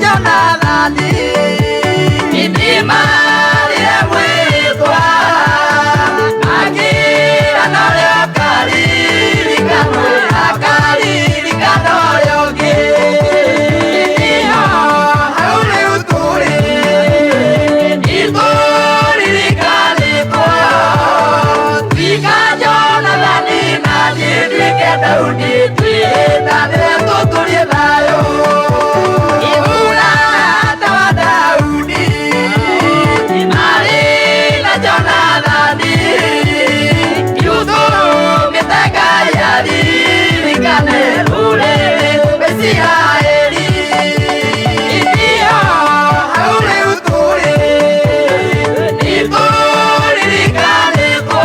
Jonathani itimarire mwĩtwa akira norĩo akaririkanwo akaririkana ũrĩa ũngĩ itiho hau rĩu tũrĩ itũririkanĩtwo tuĩka Jonathani na niĩ nduĩke Daudi twĩtanĩre tũtũrie thayũ Mũrata wa Daudi marĩ na Jonathani Yũtũmĩte Ngai aririkane rũrĩrĩ Isiraeli Itio hau rĩu tũrĩ nĩtũririkanĩtwo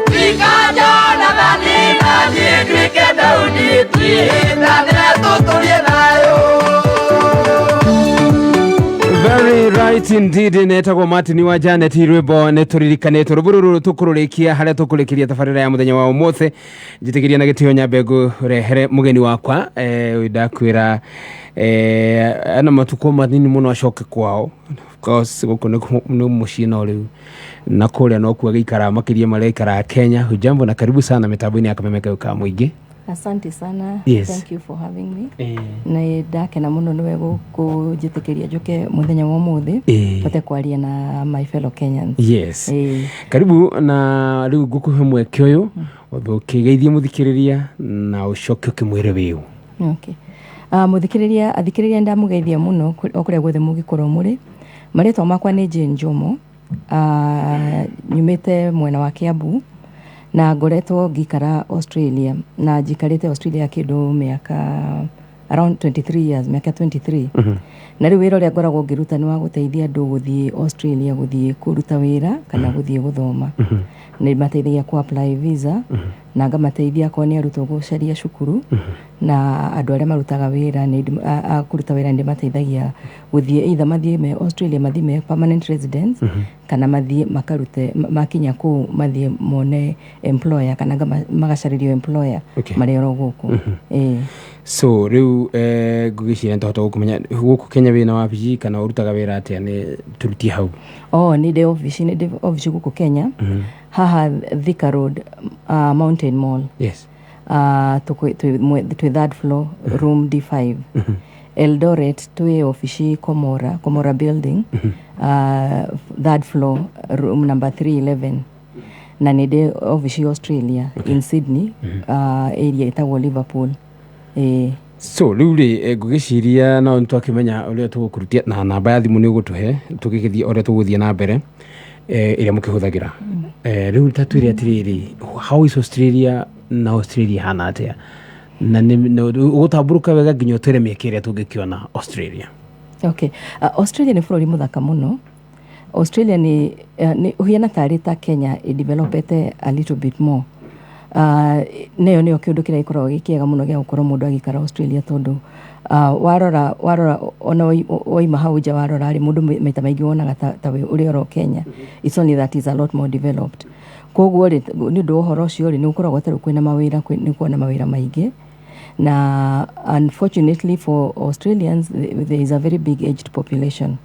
tuĩka Jonathani na niĩ nduĩke Daudi twĩtanĩre tũtũrie thayũ. Very right indeed. Netagwo Martin wa Janet, rwimbo nĩ tũririkanĩtwo. Rwĩmbo rũrũ tũkũrũrĩkia harĩa tũkũrĩkĩria tabarĩra ya mũthenya wa ũmũthĩ. Njĩtĩkĩria na gĩtĩo nyambe ngũrehere mũgeni wakwa. Ũyũ ndakwĩra ana matukũ manini mũno acoke kwao. Of course gũkũ nĩ mũciĩ, no rĩu na kũrĩa nokuo agĩikaraga makĩria marĩa aikaraga Kenya. Hujambo na karibu sana mĩtambo-inĩ ya Kameme Kayũ ka Mũingĩ. Asante sana. Yes. Thank you for having me. Nĩ ndakena mũno nĩwe kũnjĩtĩkĩria njũke mũthenya wa ũmũthĩ hote kwaria na my fellow Kenyans. Yes. Karibu, na rĩu ngũkũhe mweke ũyũ ũndũ ũkĩgeithie mũthikĩrĩria na ũcoke ũkĩmwĩre wĩũ. Okay. Mũthikĩrĩria, athikĩrĩria, ndamũgeithia mũno o kũrĩa guothe mũngĩkorwo mũrĩ. Marĩtwa makwa nĩ Jane Njomo. Nyumĩte mwena wa Kiambu na ngoretwo ngĩikara Australia, na njikarĩte Australia kĩndũ mĩaka around 23 years, mĩaka 23. Na rĩu wĩra ũrĩa ngoragwo ngĩruta nĩ wa gũteithia andũ gũthiĩ Australia, gũthiĩ kũruta wĩra kana gũthiĩ gũthoma. Nĩ mateithagia ku apply visa na ngamateithia akorwo nĩ arutwo gũcaria cukuru, na andũ arĩa marutaga wĩra nĩ a kũruta wĩra nĩ ndĩmateithagia gũthiĩ, either mathiĩ me Australia, mathiĩ me permanent residents, kana mathiĩ makarute makinya kũu mathiĩ mone employer, kana magacarĩrio employer marĩ oro gũkũ. Ĩĩ. So rĩu ngũgĩciria nĩtũhota gũkũmenya gũkũ Kenya wĩna wabici kana ũrutaga wĩra atĩa? Nĩ tũrutie hau. Oh, nĩ ndĩ obici, nĩ ndĩ obici gũkũ Kenya, haha Thika Road, Mountain Mall. Twĩ third floor, room D5. Eldoret twĩ obici Komora, Komora building, third floor, room number 311. Na nĩ ndĩ obici Australia, in Sydney, area ĩtagwo Liverpool. Ĩĩ. So rĩu rĩ ngũgĩciria no nĩtwakĩmenya ũrĩa tũgũkũrutia, na namba ya thimũ nĩ ũgũtũhe tũgĩgĩthiĩ ũrĩa tũgũthiĩ na mbere ĩrĩa mũkĩhũthagĩra. Rĩu ta twĩre atĩrĩrĩ, how is Australia, na Australia hana atĩa, na ũgũtambũrũka wega nginya ũtwĩre mĩeke ĩrĩa tũngĩkĩona Australia. Okay. Australia nĩ bũrũri mũthaka mũno. Australia nĩ ũhiana tarĩ ta Kenya ĩdevelopete a little bit more. Neyo nĩyo kĩũndũ kĩrĩa gĩkoragwo gĩ kĩega mũno gĩa gũkorwo mũndũ agĩikara Australia, tondũ warora ona waima hau nja warora rĩ, mũndũ maita maingĩ wonaga ta ũrĩ oro Kenya. It's only that is a lot more developed. Koguo rĩ, nĩ ũndũ wa ũhoro ũcio rĩ, nĩ gũkoragwo tarĩu kwĩna mawĩra, nĩ kuona mawĩra maingĩ, na unfortunately for Australians there is a very big aged population.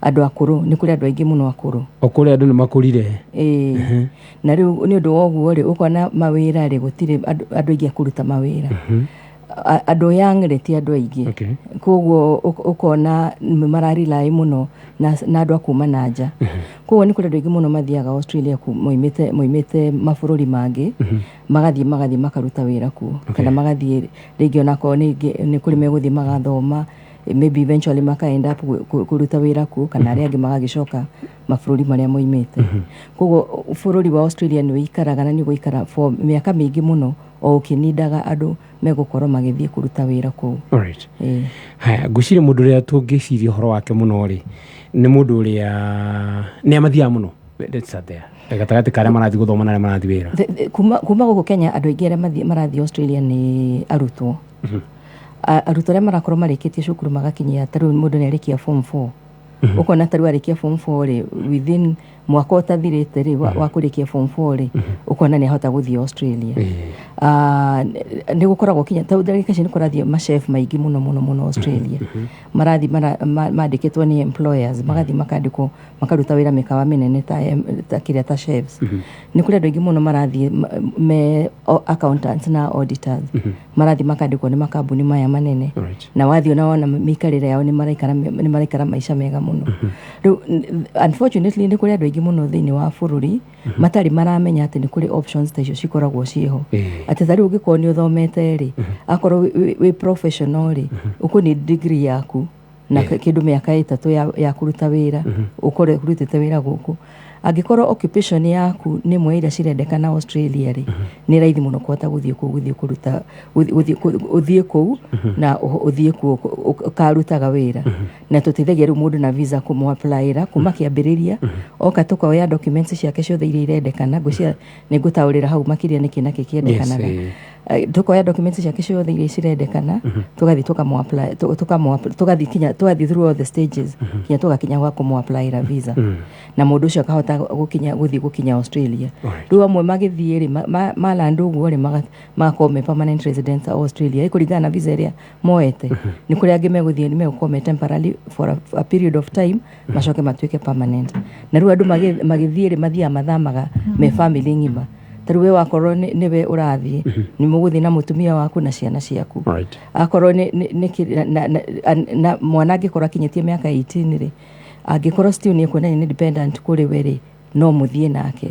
Andũ akũrũ, nĩ kũrĩ andũ aingĩ mũno akũrũ. O kũrĩa andũ nĩ makũrire. Ĩĩ, na rĩu nĩ ũndũ wa ũguo rĩ, ũkona mawĩra rĩ, gũtirĩ andũ aingĩ a kũruta mawĩra. Andũ young rĩ, ti andũ aingĩ. Koguo ũkona nĩ mararely mũno na andũ a kuma na nja. Koguo nĩ kũrĩ andũ aingĩ mũno mathiaga Australia moimĩte mabũrũri mangĩ, magathiĩ makaruta wĩra kuo, kana magathiĩ rĩngĩ onakorwo nĩ kũrĩ megũthiĩ magathoma, maybe eventually maka end up kũruta wĩra kuo, kana arĩa angĩ magagĩcoka mabũrũri marĩa moimĩte. Koguo bũrũri wa Australia nĩ ũikaraga na nĩ ũgũikara for mĩaka mĩingĩ mũno o ũkĩnindaga andũ megũkorwo magĩthiĩ kũruta wĩra kũu. Alright. Ĩĩ. Haya, ngwĩciria mũndũ ũrĩa tũngĩciria ũhoro wake mũno rĩ, nĩ mũndũ ũrĩa nĩ amathiaga mũno. Let's start there, gatagatĩ ka arĩa marathiĩ gũthoma na arĩa marathiĩ wĩra. Kuma gũkũ Kenya, andũ aingĩ arĩa marathiĩ Australia nĩ arutwo. Arutwo arĩa marakorwo marĩkĩtie cukuru magakinyia, ta rĩu mũndũ nĩ arĩkia form 4, ũkona ta rĩu arĩkia form 4 rĩ, within Mwaka ũtathirĩte rĩ wa kũrĩkia form 4 rĩ, ũkona nĩ ahota gũthiĩ Australia. Nĩ gũkoragwo kinya ta ndagĩka ici nĩ kũrathiĩ machef maingĩ mũno mũno mũno Australia. Marathiĩ mandĩkĩtwo nĩ employers, magathiĩ makandĩkwo makaruta wĩra mĩkawa mĩnene ta kĩrĩa ta chefs. Nĩ kũrĩ andũ aingĩ mũno marathiĩ me accountants na auditors, marathiĩ makandĩkwo nĩ makambuni maya manene. Na wathiĩ ona wona mĩikarĩre yao, nĩ maraikara maica mega mũno. Rĩu unfortunately nĩ kũrĩ andũ aingĩ mũno thĩinĩ wa bũrũri matarĩ maramenya atĩ nĩ kũrĩ options ta icio cikoragwo ciĩho, atĩ ta rĩu ũngĩkorwo nĩ ũthomete rĩ, akorwo wĩ professional rĩ, ũkũni degree yaku na kĩndũ mĩaka 3 ya kũruta wĩra, ũkorwo ũrutĩte wĩra gũkũ. Angĩkorwo occupation yaku nĩ ĩmwe iria cirendekana Australia rĩ, nĩ raithi mũno kũhota gũthiĩ kũu, gũthiĩ kũruta, ũthiĩ kũu na ũthiĩ kuo ũkarutaga wĩra. Na tũteithagia rĩu mũndũ na visa kũmũ-applyĩra kuma kĩambĩrĩria. Oka tũkoya documents ciake ciothe iria irendekana. Ngwĩciria nĩ ngũtaũrĩra hau makĩria nĩkĩ na kĩ kĩendekanaga. Tukoya documents ciake ciothe iria cirendekana, tũgathiĩ tũkamũ-apply, tũgathiĩ kinya tũgathiĩ through all the stages kinya tũgakinya gwa kũmũ-applyĩra visa, na mũndũ ũcio akahota gũkinya gũthiĩ gũkinya Australia. Rĩu amwe magĩthiĩ rĩ, malanda ũguo rĩ, magakorwo me permanent residents a Australia, ĩkũringana na visa ĩrĩa moete. Nĩ kũrĩ angĩ megũthiĩ nĩ megũkorwo me temporarily for a period of time, macoke matuĩke permanent. Na rĩu andũ magĩthiĩ rĩ, mathiaga mathamaga me family ng'ima. Ta rĩu we wakorwo nĩwe ũrathiĩ, nĩ mũgũthiĩ na mũtumia waku na ciana ciaku. Akorwo nĩ na mwana angĩkorwo akinyĩtie mĩaka 18 rĩ, angĩkorwo still nĩ ekuonania nĩ dependent kũrĩ we rĩ, no mũthiĩ nake.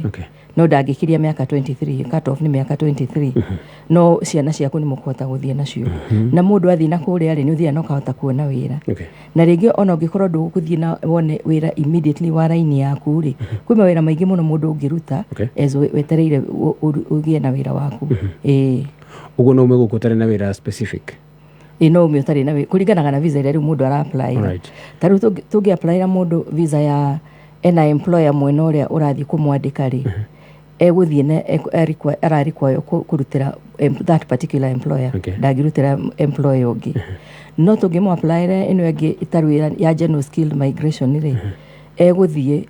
No ndangĩkiria mĩaka 23, cut off nĩ mĩaka 23. No ciana ciaku nĩ mũkũhota gũthiĩ nacio. Na mũndũ athiĩ na kũrĩa rĩ, nĩ ũthiaga na ũkahota kuona wĩra. Na rĩngĩ ona ũngĩkorwo ndũgũthiĩ na wone wĩra immediately wa raini yaku rĩ, kwĩ mawĩra maingĩ mũno mũndũ ũngĩruta as wetereire ũgĩe na wĩra waku, ĩĩ. Ũguo no ume gũkũ ũtarĩ na wĩra specific? Ĩ, no ume ũtarĩ na wĩra, kũringanaga na visa ĩrĩa rĩu mũndũ ara apply. Ta rĩu tũngĩ applyĩra mũndũ visa ya ena employer mwena ũrĩa ũrathiĩ kũmwandĩka rĩ, egũthiĩ na ararequire kũrutĩra that particular employer. Ndangĩrutĩra employer ũngĩ. No tũngĩmũ applyĩra ĩno ĩngĩ ĩtarĩ ya general skilled migration rĩ, egũthiĩ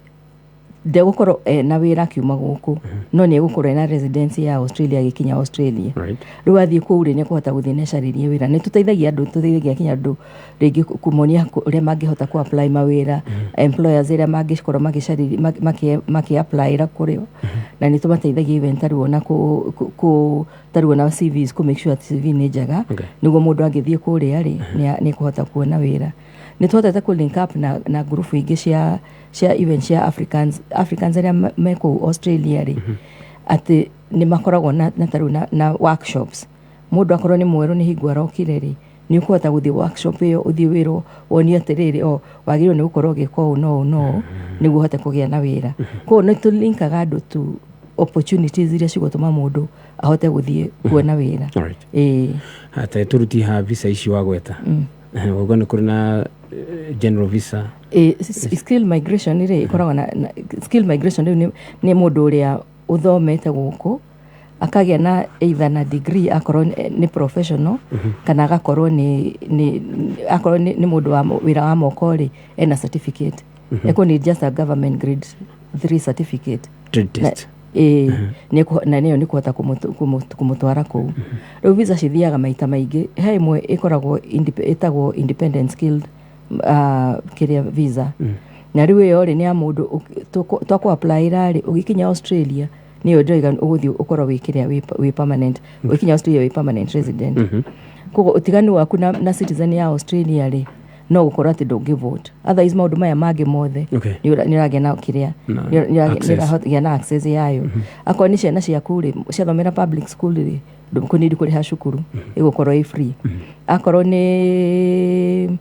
ndegũkorwo ena wĩra akiuma gũkũ, no nĩ egũkorwo ena residency ya Australia agĩkinya Australia. Rĩu athiĩ kũu rĩ, nĩ ekũhota gũthiĩ na acarĩrie wĩra. Nĩ tũteithagia andũ, tũteithagia kinya andũ rĩngĩ kũmonia ũrĩa mangĩhota kũ apply mawĩra, employers ĩrĩa mangĩkorwo magĩcarĩria makĩ-applyĩra kũrĩ o. Na nĩ tũmateithagia even tarĩu ona tarĩu ona CVs, kũ make sure atĩ CV nĩ njega, nĩguo mũndũ angĩthiĩ kũrĩa rĩ, nĩ ekũhota kuona wĩra. Nĩ tũhotete kũ link up na ngurubu ingĩ cia even cia Africans arĩa me kũu Australia rĩ, atĩ nĩ makoragwo na tarĩu na workshops. Mũndũ akorwo nĩ mwerũ, nĩ hingo arokire rĩ, nĩ ũkũhota gũthiĩ workshop ĩyo, ũthiĩ wĩrwo wonio atĩrĩrĩ, o wagĩrĩirwo nĩ gũkorwo ũgĩka ũũ na ũũ na ũũ nĩguo ũhote kũgĩa na wĩra. Koguo nĩ tũlinkaga andũ to opportunities iria cigũtũma mũndũ ahote gũthiĩ kuona wĩra. Ĩĩ. Ate tũruti ha visa ici wagweta, ũguo nĩ kũrĩ na general visa? Ĩ, skill migration rĩ, ĩkoragwo na skill migration rĩu nĩ mũndũ ũrĩa ũthomete gũkũ, akagĩa na either na degree akorwo nĩ professional, kana agakorwo nĩ akorwo nĩ mũndũ wa wĩra wa moko rĩ, ena certificate eko nĩ just a government grade 3 certificate. Trade test. Ĩĩ, na nĩyo nĩ kũhota kũmũtwara kũu. Rĩu visa cithiaga maita maingĩ. He ĩmwe ĩkoragwo ĩtagwo independent skilled kĩrĩa visa. Na rĩu ĩyo rĩ, nĩ ya mũndũ twakũ applyĩra rĩ, ũgĩkinya Australia nĩyo ndĩroiga ũgũthiĩ ũkorwo wĩ kĩrĩa wĩ permanent, ũgĩkinya Australia wĩ permanent resident. Koguo ũtiganu waku na citizen ya Australia rĩ, no gũkorwo atĩ ndũngĩ vote. Otherwise maũndũ maya mangĩ mothe nĩ ũragĩa na kĩrĩa Na nĩ access. ũragĩa na access yayo. Akorwo nĩ ciana ciaku rĩ, ciathomera public school rĩ, ndũkũnidi kũrĩha cukuru, ĩgũkorwo ĩ free. Akorwo nĩ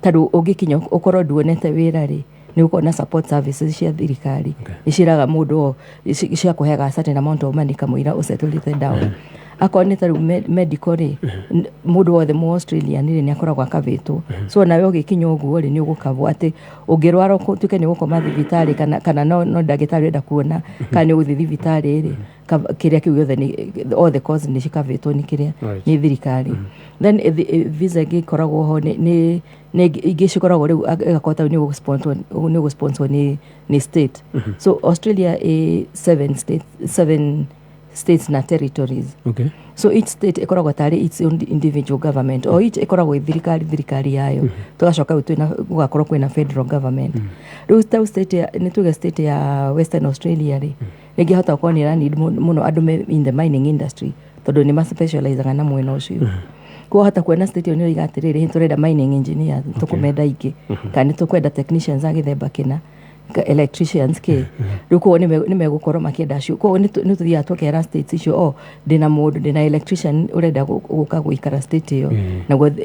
tondũ ũngĩkinya ũkorwo nduonete wĩra rĩ, nĩ ũkorwo na support services cia thirikari. Nĩ ciĩraga mũndũ o cia kũheaga certain amount of money kamũira ũsettlete down. Akorwo nĩ ta rĩu medical rĩ, mũndũ wothe mu Australian rĩ, nĩ akoragwo akavĩtwo. So nawe ũgĩkinya ũguo rĩ, nĩ ũgũkavwo atĩ ũngĩrwara, ũtuĩke nĩ ũgũkoma thibitarĩ, kana no ndagĩtarĩ ũrenda kuona, kana nĩ ũgũthiĩ thibitarĩ rĩ, kĩrĩa kĩu gĩothe nĩ all the costs nĩ cikavĩtwo nĩ kĩrĩa nĩ thirikari. Then visa ĩngĩ ĩkoragwo ho nĩ ingĩ cikoragwo rĩu ĩgakorwo ta rĩu nĩ ũgũ-sponsor nĩ state. So Australia ĩ seven states, seven states na territories. So each state ĩkoragwo tarĩ its own individual government, o each ĩkoragwo ĩ thirikari yayo. Tũgacoka rĩu twĩna gũgakorwo kwĩna federal government. Rĩu ta state ya, nĩ tuge state ya Western Australia rĩ, rĩngĩ hota gũkorwo nĩ ĩra need mũno andũ me in the mining industry, tondũ nĩ maspecializaga na mwena ũcio. Koguo hota kuona state ĩyo nĩ ĩroiga atĩrĩrĩ, tũrenda mining engineers, tũkũmenda aingĩ, kana nĩ tũkwenda technicians a gĩthemba kĩna, electricians kĩ. Rĩu koguo nĩ megũkorwo makĩenda acio. Koguo nĩ tũthiaga tũkera states icio, o ndĩna mũndũ, ndĩna electrician ũrenda gũka gũikara state ĩyo.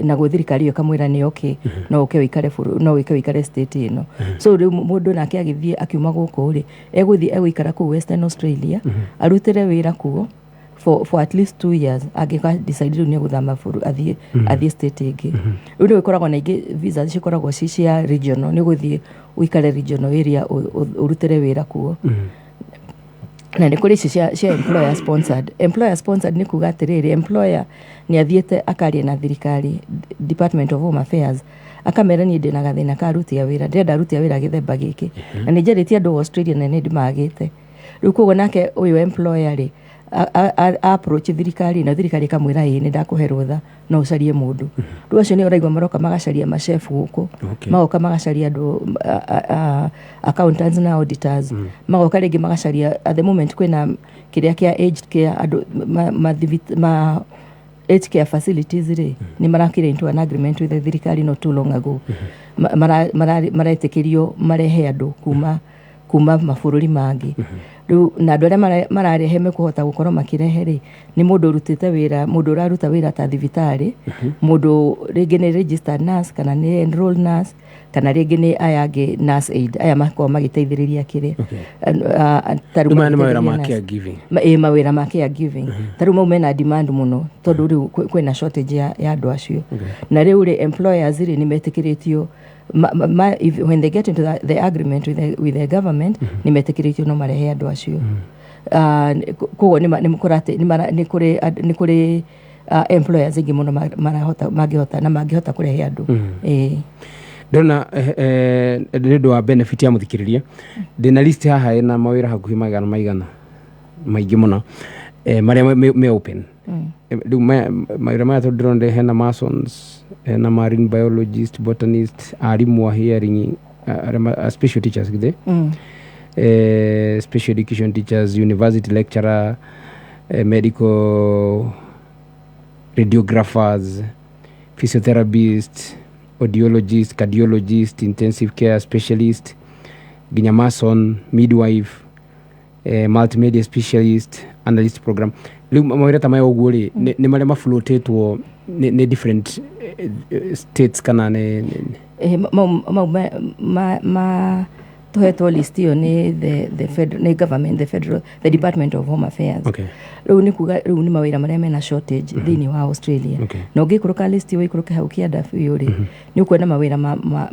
Naguo thirikari ĩyo ĩkamwĩra nĩ okay, no ũke ũikare bũrũ, no ũke ũikare state ĩno. So rĩu mũndũ nake agĩthiĩ akiuma gũkũ rĩ, egũthiĩ egũikara kũu Western Australia, arutĩre wĩra kuo for at least 2 years, angĩka decide rĩu nĩ egũthama bũrũri athiĩ state ĩngĩ. Rĩu nĩ gũkoragwo na ingĩ visa cikoragwo ci cia regional, nĩ ũgũthiĩ ũikare regional area, ũrutĩre wĩra kuo. Na nĩ kũrĩ ici cia employer sponsored. Employer sponsored nĩ kuga atĩrĩrĩ, employer nĩ athiĩte akaria na thirikari, Department of Home Affairs, akamera, niĩ ndĩna gathĩna ka aruti a wĩra, ndĩrenda aruti a wĩra gĩthemba gĩkĩ, na nĩ njarĩtie andũ Australia na nĩ ndĩmagĩte. Rĩu koguo nake ũyũ employer rĩ, approach thirikari, na thirikari ĩkamwĩra, ĩĩ, nĩ ndakũhe rũtha, no ũcarie mũndũ. Rĩu acio nĩ ũraigua maroka magacaria machef gũkũ, magoka magacaria andũ accountants na auditors, magoka rĩngĩ magacaria. At the moment kwĩna kĩrĩa kĩa aged care, andũ ma aged care facilities rĩ, nĩ marakire into an agreement with the thirikari not too long ago. Maretĩkĩrio marehe andũ kuma mabũrũri mangĩ. Rĩu na andũ arĩa mararehe mekũhota gũkorwo makĩrehe rĩ, nĩ mũndũ ũrutĩte wĩra, mũndũ ũraruta wĩra ta thibitarĩ, mũndũ rĩngĩ nĩ registered nurse, kana nĩ enrolled nurse, kana rĩngĩ nĩ aya angĩ nurse aid, aya makoragwo magĩteithĩrĩria kĩrĩa ta rĩu Rĩu maya nĩ mawĩra magĩteithĩrĩria ma nurse. Caregiving. Ĩ, mawĩra ma caregiving. Ta rĩu mau mena demand mũno, tondũ rĩu kwĩna shortage ya andũ acio. Na rĩu rĩ, employers rĩ, nĩ metĩkĩrĩtio when they get into the agreement with the government, nĩ metĩkĩrĩtio no marehe andũ acio. Koguo nĩ kũrate- nĩ mara- nĩ kũrĩ employers aingĩ mũno marahota mangĩhota na mangĩhota kũrehe andũ. Ĩ. Ndĩrona nĩ ũndũ wa benefit ya mũthikĩrĩria, ndĩna list haha ĩna mawĩra hakuhĩ maigana maingĩ mũno, marĩa me open. Rĩu mawĩra maya, tondũ ndĩrona hena masons, hena marine biologist, botanist, arimũ a hearing, arĩa special teachers githĩ, special education teachers, university lecturer, medical radiographers, physiotherapist, audiologist, cardiologist, intensive care specialist, nginya mason, midwife, multimedia specialist, analyst program. Rĩu mawĩra ta maya ũguo rĩ, nĩ marĩa mafloatĩtwo nĩ different states kana nĩ Mau ma tũhetwo list ĩyo nĩ the federal, nĩ government, the federal, the Department of Home Affairs. Rĩu nĩ kuga rĩu nĩ mawĩra marĩa mena shortage thĩinĩ wa Australia. Na ũngĩikũrũka list ĩyo, ũikũrũke hau kĩanda biũ rĩ, nĩ ũkuona mawĩra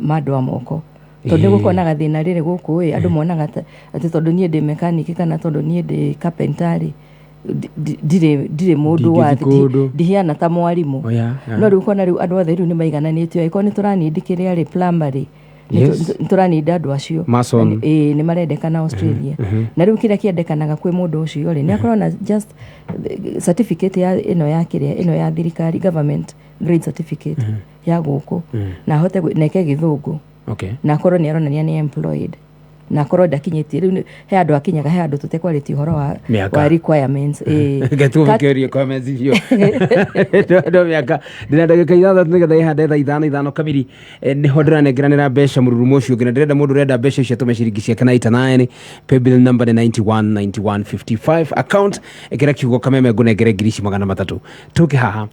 ma andũ a moko, tondũ nĩ gũkorwo na gathĩna rĩrĩ gũkũ ĩ, andũ monaga atĩ tondũ niĩ ndĩ mechanic, kana tondũ niĩ ndĩ carpenter rĩ, ndirĩ mũndũ wa Ndingĩthiĩ kũndũ. Ndihiana ta mwarimũ. Oh, yeah. No rĩu ũkona rĩu andũ othe rĩu nĩ maigananĩtio, angĩkorwo nĩ tũranindi kĩrĩa rĩ, plumber rĩ, nĩ tũraninda andũ acio. Mason. Ĩĩ, nĩ marendekana Australia. Na rĩu kĩrĩa kĩendekanaga kwĩ mũndũ ũcio rĩ, nĩ akorwo na just certificate ya ĩno ya kĩrĩa ĩno ya thirikari, government grade certificate ya gũkũ, na ahote na eke gĩthũngũ, na akorwo nĩ aronania nĩ employed, na akorwo ndakinyĩtie rĩu he andũ akinyaga, he andũ tũtekwarĩtie ũhoro wa, Mĩaka. wa requirements, ĩĩ. Ngetuũkerie requirements icio ndo mĩaka. Ndĩna ndagĩka 6 nĩgetha ĩhande thaa 5 kamiri. Nĩho ndĩranengeranĩra mbeca mũrurumo ũcio ũngĩ, na ndĩrenda mũndũ ũrenda mbeca icio atũme ciringi ciake na 89. Paybill number nĩ 91 91 55, account ĩkĩra kiugo Kameme, ngũnengere ngiri ici 300. Tũke haha,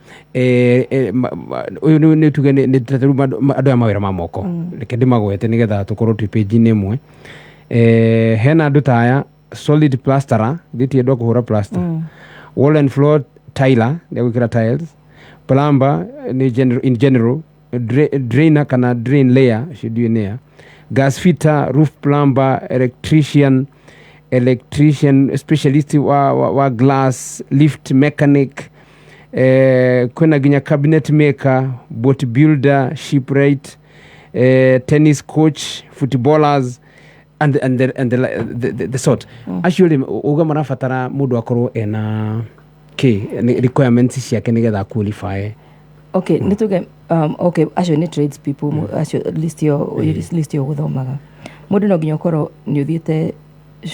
ũyũ nĩ tuge nĩ ta rĩu andũ aya mawĩra ma moko, reke ndĩmagwete nĩgetha tũkorwo twĩ page-inĩ ĩmwe. Hena andũ ta aya: solid plasterer, thĩtie andũ a kũhũra plaster, wall and floor Tiler nĩ gwĩkĩra tiles, plumber nĩ general, in general drainer kana drain layer should you near, gas fitter, roof plumber, electrician specialist wa glass, lift mechanic, kwĩna nginya cabinet maker, boat builder, shipwright, tennis coach, footballers and the sort. Acio rĩ, uga marabatara mũndũ akorwo ena k requirements ciake nĩgetha qualify? Okay, nĩ tuge okay, acio nĩ trades people, acio list ĩyo, list ĩyo gũthomaga mũndũ no nginya ũkorwo nĩ ũthiĩte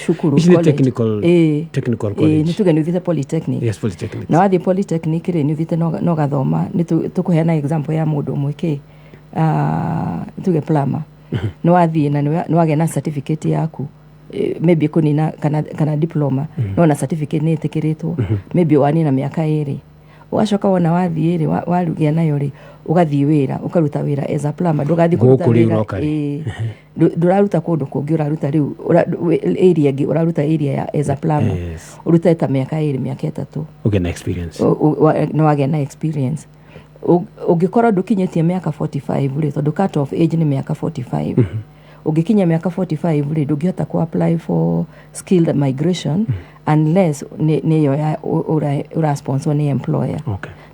cukuru, Ici nĩ college. Technical college. Nĩ tuge nĩ ũthiĩte polytechnic. Yes, polytechnic. Na wathiĩ polytechnic rĩ, nĩ ũthiĩte na ũgathoma. Nĩ tũkũheana example ya mũndũ ũmwe kĩ, tuge plumber, nĩ wathiĩ na nĩ wagĩa na certificate yaku, maybe kũnina kana diploma, no na certificate nĩ ĩtĩkĩrĩtwo, maybe wanina mĩaka 2, ũgacoka wona wathiĩ rĩ, warugĩa nayo rĩ, ũgathiĩ wĩra, ũkaruta wĩra as a plumber. Ndũgathiĩ kũruta Gũkũ rĩu wĩra ũroka rĩ? Ĩĩ. Ndũraruta kũndũ kũngĩ, ũraruta rĩu area ĩngĩ, ũraruta area ya as a plumber. Ũrute ta mĩaka 2, mĩaka 3. Ũgĩe na experience. Nĩ wagĩa na experience. Ũngĩkorwo ndũkinyĩtie mĩaka 45 rĩ, tondũ cut off age nĩ mĩaka 45, ũngĩkinya mĩaka 45 rĩ, ndũngĩhota ku apply for skilled migration unless nĩ ĩyo ya ũra sponsor nĩ employer.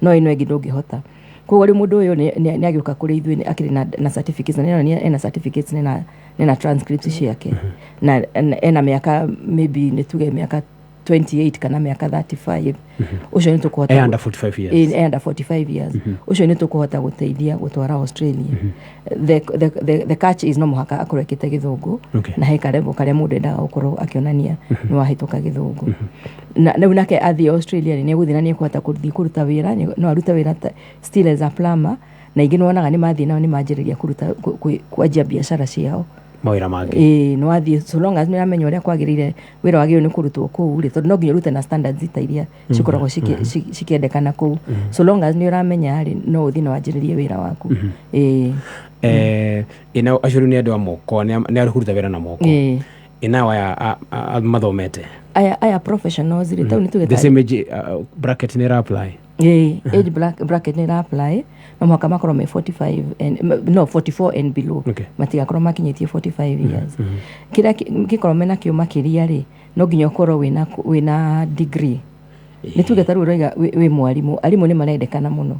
No ĩno ĩngĩ ndũngĩhota. Koguo rĩu mũndũ ũyũ nĩ agĩũka kũrĩ ithuĩ akĩrĩ na certificates, na nĩ ena certificates, nĩ na transcripts ciake, na ena mĩaka maybe nĩ tuge mĩaka 28 kana mĩaka 35, ũcio nĩ tũkũhota Eh, under 45 years. Eh, under 45 years, ũcio nĩ tũkũhota gũteithia gũtwara Australia. The catch is no mũhaka akorwo ekĩte gĩthũngũ na he karevo karĩa mũndũ endaga gũkorwo akĩonania nĩ wahĩtũka gĩthũngũ. Na rĩu nake athiĩ Australia rĩ, nĩ egũthiĩ na nĩ ekũhota gũthiĩ kũruta wĩra, no arute wĩra still as a plumber, na ingĩ nĩwonaga nĩ mathiĩ nao nĩ manjĩrĩria kũruta kwanjia biacara ciao. Mawĩra mangĩ. Ĩĩ, nĩ wathiĩ, so long as nĩ ũramenya ũrĩa kwagĩrĩire wĩra wagĩrĩirwo nĩ kũrutwo kũu rĩ, tondũ no nginya ũrute na standards ta iria cikoragwo cikĩendekana kũu, so long as nĩ ũramenya rĩ, no ũthiĩ na wanjĩrĩrie wĩra waku, ĩĩ. Ĩna acio rĩu nĩ andũ a moko, nĩ akũruta wĩra na moko. Ĩnao aya mathomete? Aya professionals rĩ, tau nĩ tuge The same age bracket nĩ ĩra apply? Ĩĩ, age bracket nĩ ĩra apply. No mũhaka makorwo me 45 and, no 44 and below. Matigakorwo makinyĩtie 45 years. Kĩrĩa kĩkorwo mena kĩo makĩria rĩ, no nginya ũkorwo wĩna degree. Nĩ tuge ta rĩu ũroiga wĩ mwarimũ, arimũ nĩ marendekana mũno.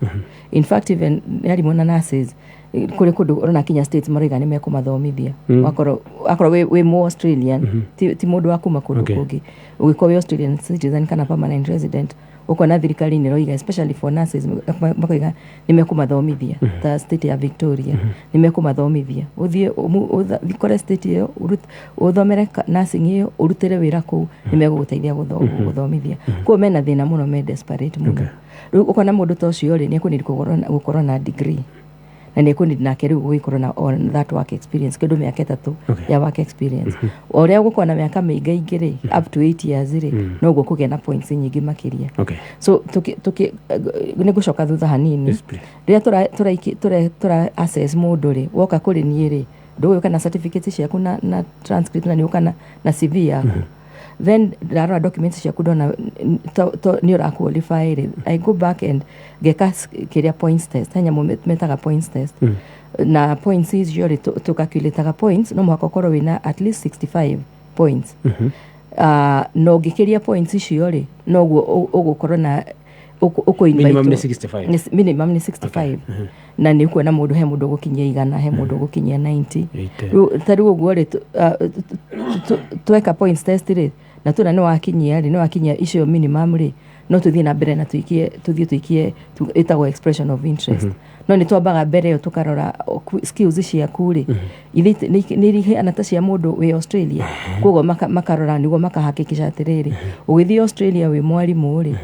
In fact, even nĩ arimũ na nurses, kũrĩ kũndũ ũrona kinya states maroiga nĩ mekũmathomithia. Wakorwo wĩ mũ Australian, ti mũndũ wa kuma kũndũ kũngĩ, ũgĩkorwo wĩ Australian citizen kana permanent resident, ũkona thirikari nĩ ĩroiga, especially for nurses, makoiga nĩ mekũmathomithia. Ta state ya Victoria nĩ mekũmathomithia, ũthiĩ kore state ĩyo, ũthomere nursing ĩyo, ũrutĩre wĩra kũu, nĩ megũgũteithia gũthomithia. Koguo mena thĩna mũno, me desperate mũno. Rĩu ũkona mũndũ ta ũcio rĩ, nĩ ekũnidi gũkorwo na degree, na nĩ ekũnidi nake rĩu gũgĩkorwo na on that work experience, kĩndũ mĩaka 3 ya work experience. O ũrĩa ũgũkorwo na mĩaka mĩingaingĩ rĩ, up to 8 years rĩ, noguo kũgĩa na points nyingĩ makĩria. So tuki nĩ ngũcoka thutha hanini. Yes, please. Rĩrĩa tũra assess mũndũ rĩ, woka kũrĩ niĩ rĩ, ndũgũka na certificate ciaku na transcript, na nĩũka na CV yaku, then ndarora documents ciaku, ndona nĩ ũra qualify rĩ, I go back and ngeka kĩrĩa points test, he nyamũ metaga points test. Na points icio rĩ, tũcalculataga points, no mũhaka ũkorwo wĩna at least 65 points. Na ũngĩkĩria points icio rĩ, noguo ũgũkorwo na Minimum nĩ ũkũ-invite. 65. Minimum nĩ 65, na nĩ ũkuona mũndũ, he mũndũ ũgũkinyia 100, he mũndũ ũgũkinyia 90. 80. Rĩu ta rĩu ũguo rĩ, tweka points test rĩ, na tuona nĩ wakinyia rĩ, nĩ wakinyia icio minimum rĩ, no tũthiĩ na mbere na tuikie, tũthiĩ tuikie, ĩtagwo expression of interest. No nĩ twambaga mbere ĩyo tũkarora skills ciaku rĩ, ithe nĩ iheana ta cia mũndũ wĩ Australia. Koguo makarora nĩguo makahakikisha atĩrĩrĩ, ũgĩthiĩ Australia wĩ mwarimũ rĩ,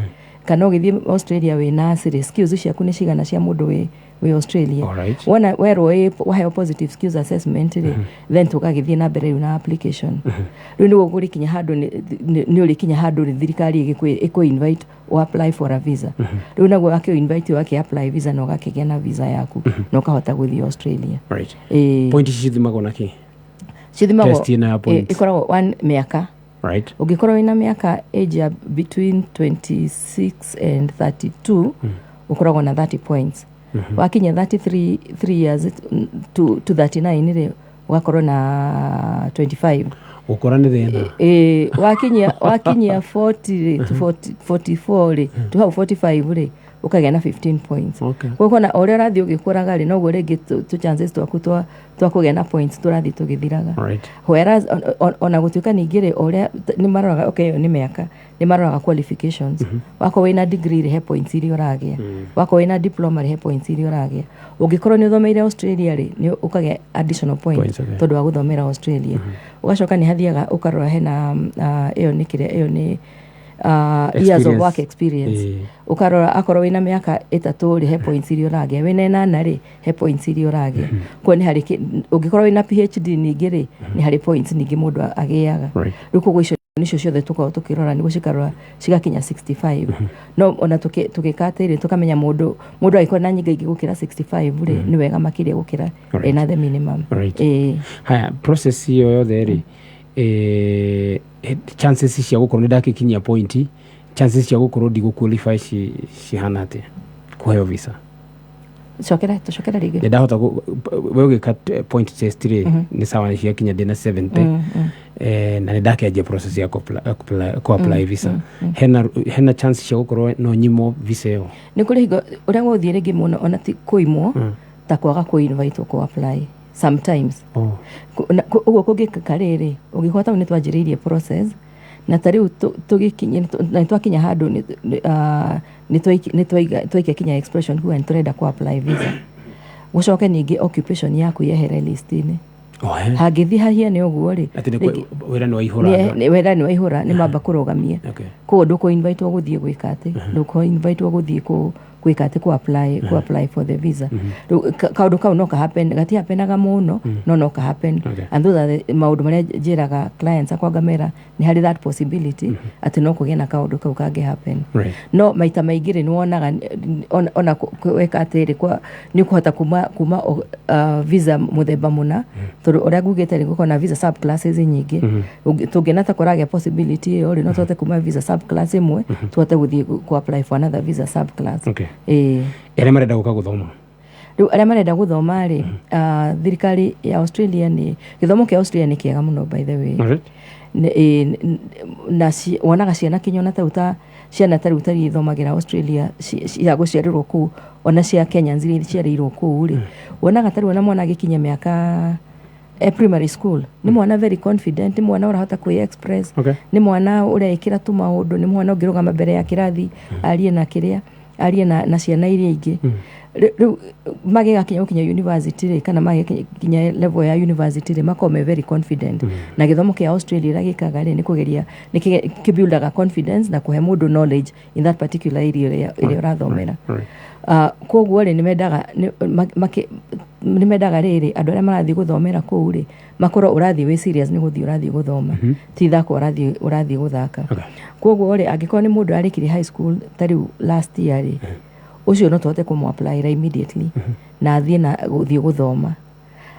kana ũgĩthiĩ Australia wĩ nurse rĩ, skills ciaku nĩ cigana cia mũndũ wĩ Australia. Wona werwo ĩ, waheo positive skills assessment rĩ, then tũgagĩthiĩ na mbere rĩu na application. Rĩu nĩguo kũrĩkinya handũ nĩ ũrĩkinya handũ rĩ, thirikari ĩkũ invite o apply for a visa. Rĩu naguo akĩ invite, ũgakĩ apply visa na ũgakĩgĩa na visa yaku na ũkahota gũthiĩ Australia. Ĩĩ. Point ici cithimagwo na kĩ? Cithimagwo Test ĩno ya points. Ĩkoragwo one mĩaka Ũngĩkorwo wĩna mĩaka age ya between 26 and 32, ũkoragwo na 30 points. Wakinya 33 3 years to 39 rĩ, ũgakorwo na 25. Gũkũra nĩ thĩna. Ĩ, wakinyia 40 rĩ, to 40, 44 rĩ, to hau 45 rĩ, ũkagĩa na 15 points. Koguo ona ũrĩa ũrathiĩ ũgĩkũraga rĩ, noguo rĩngĩ tũ chances twaku twa kũgĩa na points tũrathiĩ tũgĩthiraga. Whereas ona gũtuĩka ningĩ rĩ, ũrĩa nĩ maroraga, okay, ĩyo nĩ mĩaka, nĩ maroraga qualifications. Wakorwo wĩna degree rĩ, he points iria ũragĩa. Wakorwo wĩna diploma rĩ, he points iria ũragĩa. Ũngĩkorwo nĩ ũthomeire Australia rĩ, nĩ ũkagĩa additional point, Points, okay. tondũ wa gũthomera Australia. Ũgacoka nĩ hathiaga ũkarora hena ĩyo nĩ kĩrĩa, ĩyo nĩ years of Experience. work experience. Ũkarora akorwo wĩna mĩaka 3 rĩ, he points iria ũragĩa. Wĩna 8 rĩ, he points iria ũragĩa. Koguo nĩ harĩ ũngĩkorwo wĩna PhD ningĩ rĩ, nĩ harĩ points ningĩ mũndũ agĩaga. Rĩu koguo icio nicio ciothe tũkoragwo tũkĩrora nĩguo cikarora cigakinya 65. No ona tũgĩka atĩrĩ, tũkamenya mũndũ angĩkorwo na nyingĩ ingĩ gũkĩra 65 rĩ, nĩ wega makĩria gũkĩra ena the minimum. Ĩĩ. Haya, process ĩyo yothe rĩ, chances cia gũkorwo nĩ ndakĩkinyia point, chances cia gũkorwo ndigũ qualify cihana atĩa kũheo visa? Cokera, tũcokera rĩngĩ. Nĩ ndahota we ũgĩka point test rĩ, nĩ sawa, nĩ ciakinya ndĩna 70, na nĩ ndakĩanjia process ya kũ apply visa, hena chance cia gũkorwo no nyimwo visa ĩyo? Nĩ kũrĩ hingo ũrĩa gũthiĩ rĩngĩ mũno, ona ti kũimwo, ta kwaga kũ invite kũ apply sometimes. Ũguo kũngĩkĩka rĩrĩ, ũngĩkorwo tau nĩ twanjĩrĩirie process na ta rĩu tũgĩkinye na nĩ twakinya handũ nĩ twaikia kinya expression kuga nĩ tũrenda kũ apply visa, gũcoke ningĩ occupation yaku yehere list-inĩ. Oh, he. Hangĩthiĩ hahiane ũguo rĩ, Atĩ nĩ rĩngĩ- wĩra nĩ waihũra? Wĩra nĩ waihũra, nĩ mamba kũrũgamia. Koguo ndũkũ invitwo gũthiĩ gwĩka atĩ, ndũkũ invitwo gũthiĩ gwĩka atĩ, kũ apply for the visa. Rĩu kaũndũ kau no ka happen, gatihapenaga mũno, no ka happen. And those are the maũndũ marĩa njĩraga clients akwa, ngamera nĩ harĩ that possibility atĩ no kũgĩe na kaũndũ kau kangĩ happen. No maita maingĩ rĩ, nĩ wonaga ona weka atĩrĩ, nĩ ũkũhota kuma visa mũthemba mũna, tondũ ũrĩa ngugĩte rĩ, gũkorwo na visa subclasses nyingĩ. Tũngĩona ta kũragĩa possibility ĩyo rĩ, no tũhote kuma visa subclass ĩmwe tũhote gũthiĩ kũ apply for another visa subclass. Ĩĩ. Arĩa marenda gũka gũthoma? Rĩu arĩa marenda gũthoma rĩ, thirikari ya Australia, nĩ gĩthomo kĩa Australia nĩ kĩega mũno, by the way. Ĩ, na wonaga ciana kinya ona tau ta ciana ta rĩu ta iria ithomagĩra Australia cia gũciarĩrwo kũu, ona cia Kenya iria iciarĩirwo kũu rĩ, wonaga ta rĩu ona mwana agĩkinya mĩaka primary school nĩ mwana very confident, nĩ mwana ũrahota kwĩ express, nĩ mwana ũreĩkĩra tu maũndũ, nĩ mwana ũngĩrũgama mbere ya kĩrathi arie na kĩrĩa arie na ciana iria ingĩ. Rĩu magĩgakinya gũkinya university rĩ, kana magĩkinya level ya university rĩ, makorwo me very confident. Na gĩthomo kĩa Australia ũrĩa gĩkaga rĩ, nĩ kũgeria nĩ kĩbuildaga confidence na kũhe mũndũ knowledge in that particular area ĩrĩa ũrathomera. Koguo rĩ, nĩ mendaga rĩrĩ, andũ arĩa marathiĩ gũthomera kũu rĩ, makorwo ũrathiĩ wĩ serious, nĩ gũthiĩ ũrathiĩ gũthoma, ti ithako ũrathiĩ gũthaka. Koguo rĩ, angĩkorwo nĩ mũndũ arĩkirie high school ta rĩu last year rĩ, ũcio no tũhote kũmũ-applyra immediately na athiĩ na gũthiĩ gũthoma.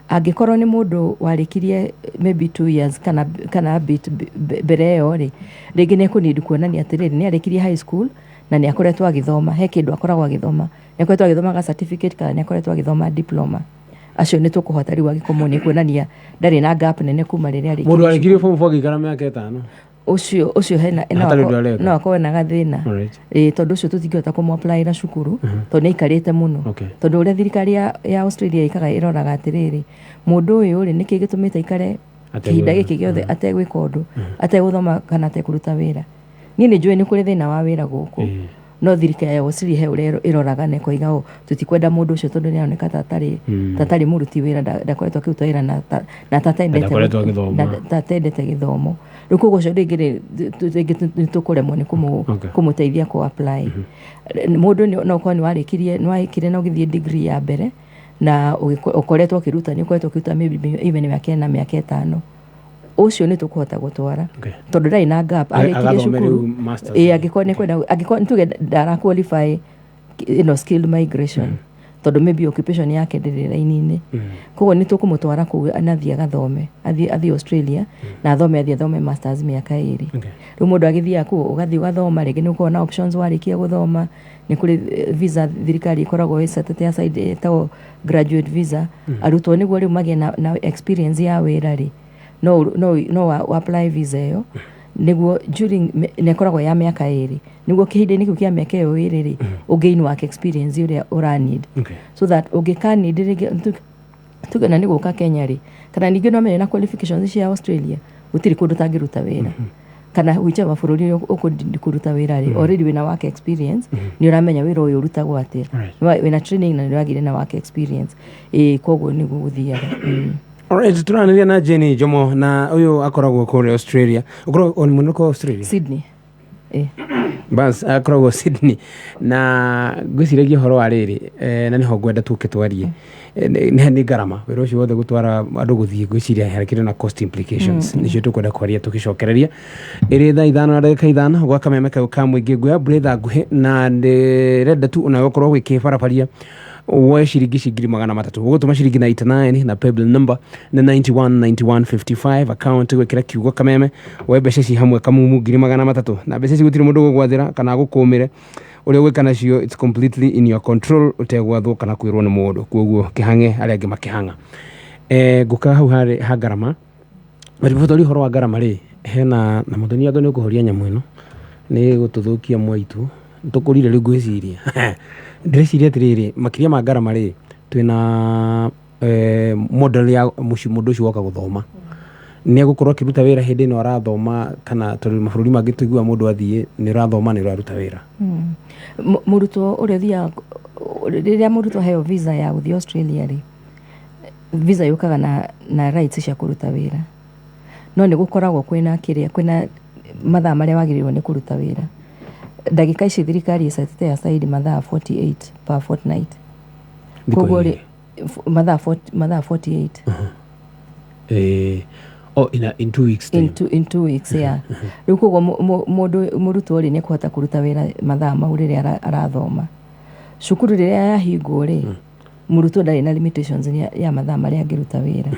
Angĩkorwo nĩ mũndũ warĩkirie maybe 2 years kana bit mbere ĩyo rĩ, rĩngĩ nĩ ekũneed kuonania atĩrĩrĩ, nĩ arĩkirie high school na nĩ akoretwo agĩthoma, he kĩndũ akoragwo agĩthoma, nĩ akoretwo agĩthoma ga certificate kana nĩ akoretwo agĩthoma diploma, acio nĩ tũkũhota rĩu angĩkorwo nĩ kuonania ndarĩ na gap nene kuma rĩrĩa arĩkirie. Mũndũ arĩkirie form 4 agĩikara mĩaka 5? Ũcio hena no Hatarĩ ũndũ areka. No akorwo na gathĩna. Ĩĩ, tondũ ũcio tũtingĩhota kũmũ-applyra cukuru tondũ nĩ aikarĩte mũno. Tondũ ũrĩa thirikari ya Australia ĩkaga, ĩroraga atĩrĩrĩ, mũndũ ũyũ rĩ, nĩkĩ gĩtũmĩte aikare kĩhinda gĩkĩ gĩothe ategwĩka ũndũ, ategũthoma kana atekũruta wĩra? Niĩ nĩ njũĩ nĩ kũrĩ thĩna wa wĩra gũkũ, no thirikari ya Australia he ũrĩa ĩroraga na ĩkoiga ũ tũtikwenda mũndũ ũcio tondũ nĩ aroneka ta atarĩ mũruti wĩra, ndakoretwo akĩruta wĩra na ta atendete Ndakoretwo agĩthoma. na ta atendete gĩthomo. Rĩu koguo ũcio rĩngĩ rĩ, rĩngĩ nĩ tũkũremwo nĩ kũmũteithia kũ apply. Mũndũ no ũkorwo nĩ warĩkirie, nĩ warĩkirie na ũgĩthiĩ degree ya mbere na ũkoretwo ũkĩruta, nĩ ũkoretwo ũkĩruta maybe even mĩaka 4, mĩaka 5, ũcio nĩ tũkũhota gũtwara tondũ ndarĩ na gap, arĩkirie Agathome cukuru. Rĩu masters. Ĩĩ, angĩkorwo nĩ kwenda, angĩkorwo nĩ tuge ndara qualify ĩno skilled migration. Tondũ maybe occupation yake ndĩrĩ raini-inĩ. Koguo nĩ tũkũmũtwara kũu anathiĩ agathome, athiĩ Australia na athome, athiĩ athome masters mĩaka 2. Rĩu mũndũ agĩthiaga kũu, ũgathiĩ ũgathoma, rĩngĩ nĩ ũkoragwo na options warĩkia gũthoma. Nĩ kũrĩ visa thirikari ĩkoragwo ĩcetete aside ĩtagwo graduate visa. Arutwo nĩguo rĩu magĩe na experience ya wĩra rĩ, no apply visa ĩyo nĩguo during na ĩkoragwo ya mĩaka 2, nĩguo kĩhinda-inĩ kĩu kĩa mĩaka ĩyo 2 rĩ, ũgain work experience ũrĩa ũra need, so that ũngĩka need rĩngĩ tuge na nĩ gũka Kenya rĩ, kana ningĩ no menye na qualifications cia Australia gũtirĩ kũndũ ũtangĩruta wĩra, kana whichever bũrũri ũrĩa ũkũndi kũruta wĩra rĩ, already wĩna work experience, nĩ ũramenya wĩra ũyũ ũrutagwo atĩa. Wĩna training na nĩ ũragĩire na work experience. Ĩĩ, koguo nĩguo gũthiaga. Alright, tũranĩria na Jenny Njomo, na ũyũ akoragwo kũrĩa Australia. Ũkoragwo mũno kũ Australia? Sydney, ĩĩ. Bas, akoragwo Sydney, na ngwĩciragia ũhoro wa rĩrĩ, na nĩho ngwenda tũke twarie. Nĩ ngarama wĩra ũcio wothe gũtwara andũ gũthiĩ, ngwĩciria hakĩrĩ na cost implications, nĩcio tũkwenda kwaria tũgĩcokereria. Ĩrĩ thaa 5:05 gwa kameme kau ka mũingĩ. Nguoya mbũrĩtha nguhĩ na ndĩrenda tu onawe ũkorwo wĩkĩbarabaria woe ciringi ici 300,000. Ũgũtũma ciringi 99 na paybill number nĩ 919155, account gwĩkĩra kiugo kameme. Woe mbeca ici hamwe kamumu 300,000, na mbeca ici gũtirĩ mũndũ ũgũgwathĩra kana agũkũmĩre ũrĩa ũgwĩka nacio. It's completely in your control, ũtegwathwo kana kwĩrwo nĩ mũndũ. Koguo kĩhang'e arĩa angĩ makĩhang'a. Ngũka hau harĩ ha ngarama, but before ũhoro wa ngarama rĩ, hena na mũthoni anga nĩ ũkũhoria nyamũ ĩno nĩ gũtũthũkia mwaitu tũkũrire. Rĩu ngwĩciria, ndĩreciria atĩrĩrĩ, makĩria ma ngarama rĩ, twĩna model ya mũciĩ. Mũndũ ũcio woka gũthoma nĩ egũkorwo akĩruta wĩra hĩndĩ ĩno arathoma, kana tondũ mabũrũri mangĩ tũiguaga mũndũ athiĩ nĩ ũrathoma nĩ ũraruta wĩra? Mũrutwo ũrĩa ũthiaga, rĩrĩa mũrutwo aheo visa ya gũthiĩ Australia rĩ, visa yũkaga na rights cia kũruta wĩra, no nĩ gũkoragwo kwĩna kĩrĩa, kwĩna mathaa marĩa wagĩrĩirwo nĩ kũruta wĩra. Ndagĩka ici thirikari ĩcetete aside mathaa 48 per fortnight. Thikũ Koguo rĩ igĩrĩ. Mathaa 48. Oh, in 2 weeks time. In 2 weeks, yeah. Rĩu koguo mũndũ mũrutwo rĩ, nĩ ekũhota kũruta wĩra mathaa mau rĩrĩa arathoma cukuru. Rĩrĩa yahingwo rĩ, mũrutwo ndarĩ na limitations ya mathaa marĩa angĩruta wĩra,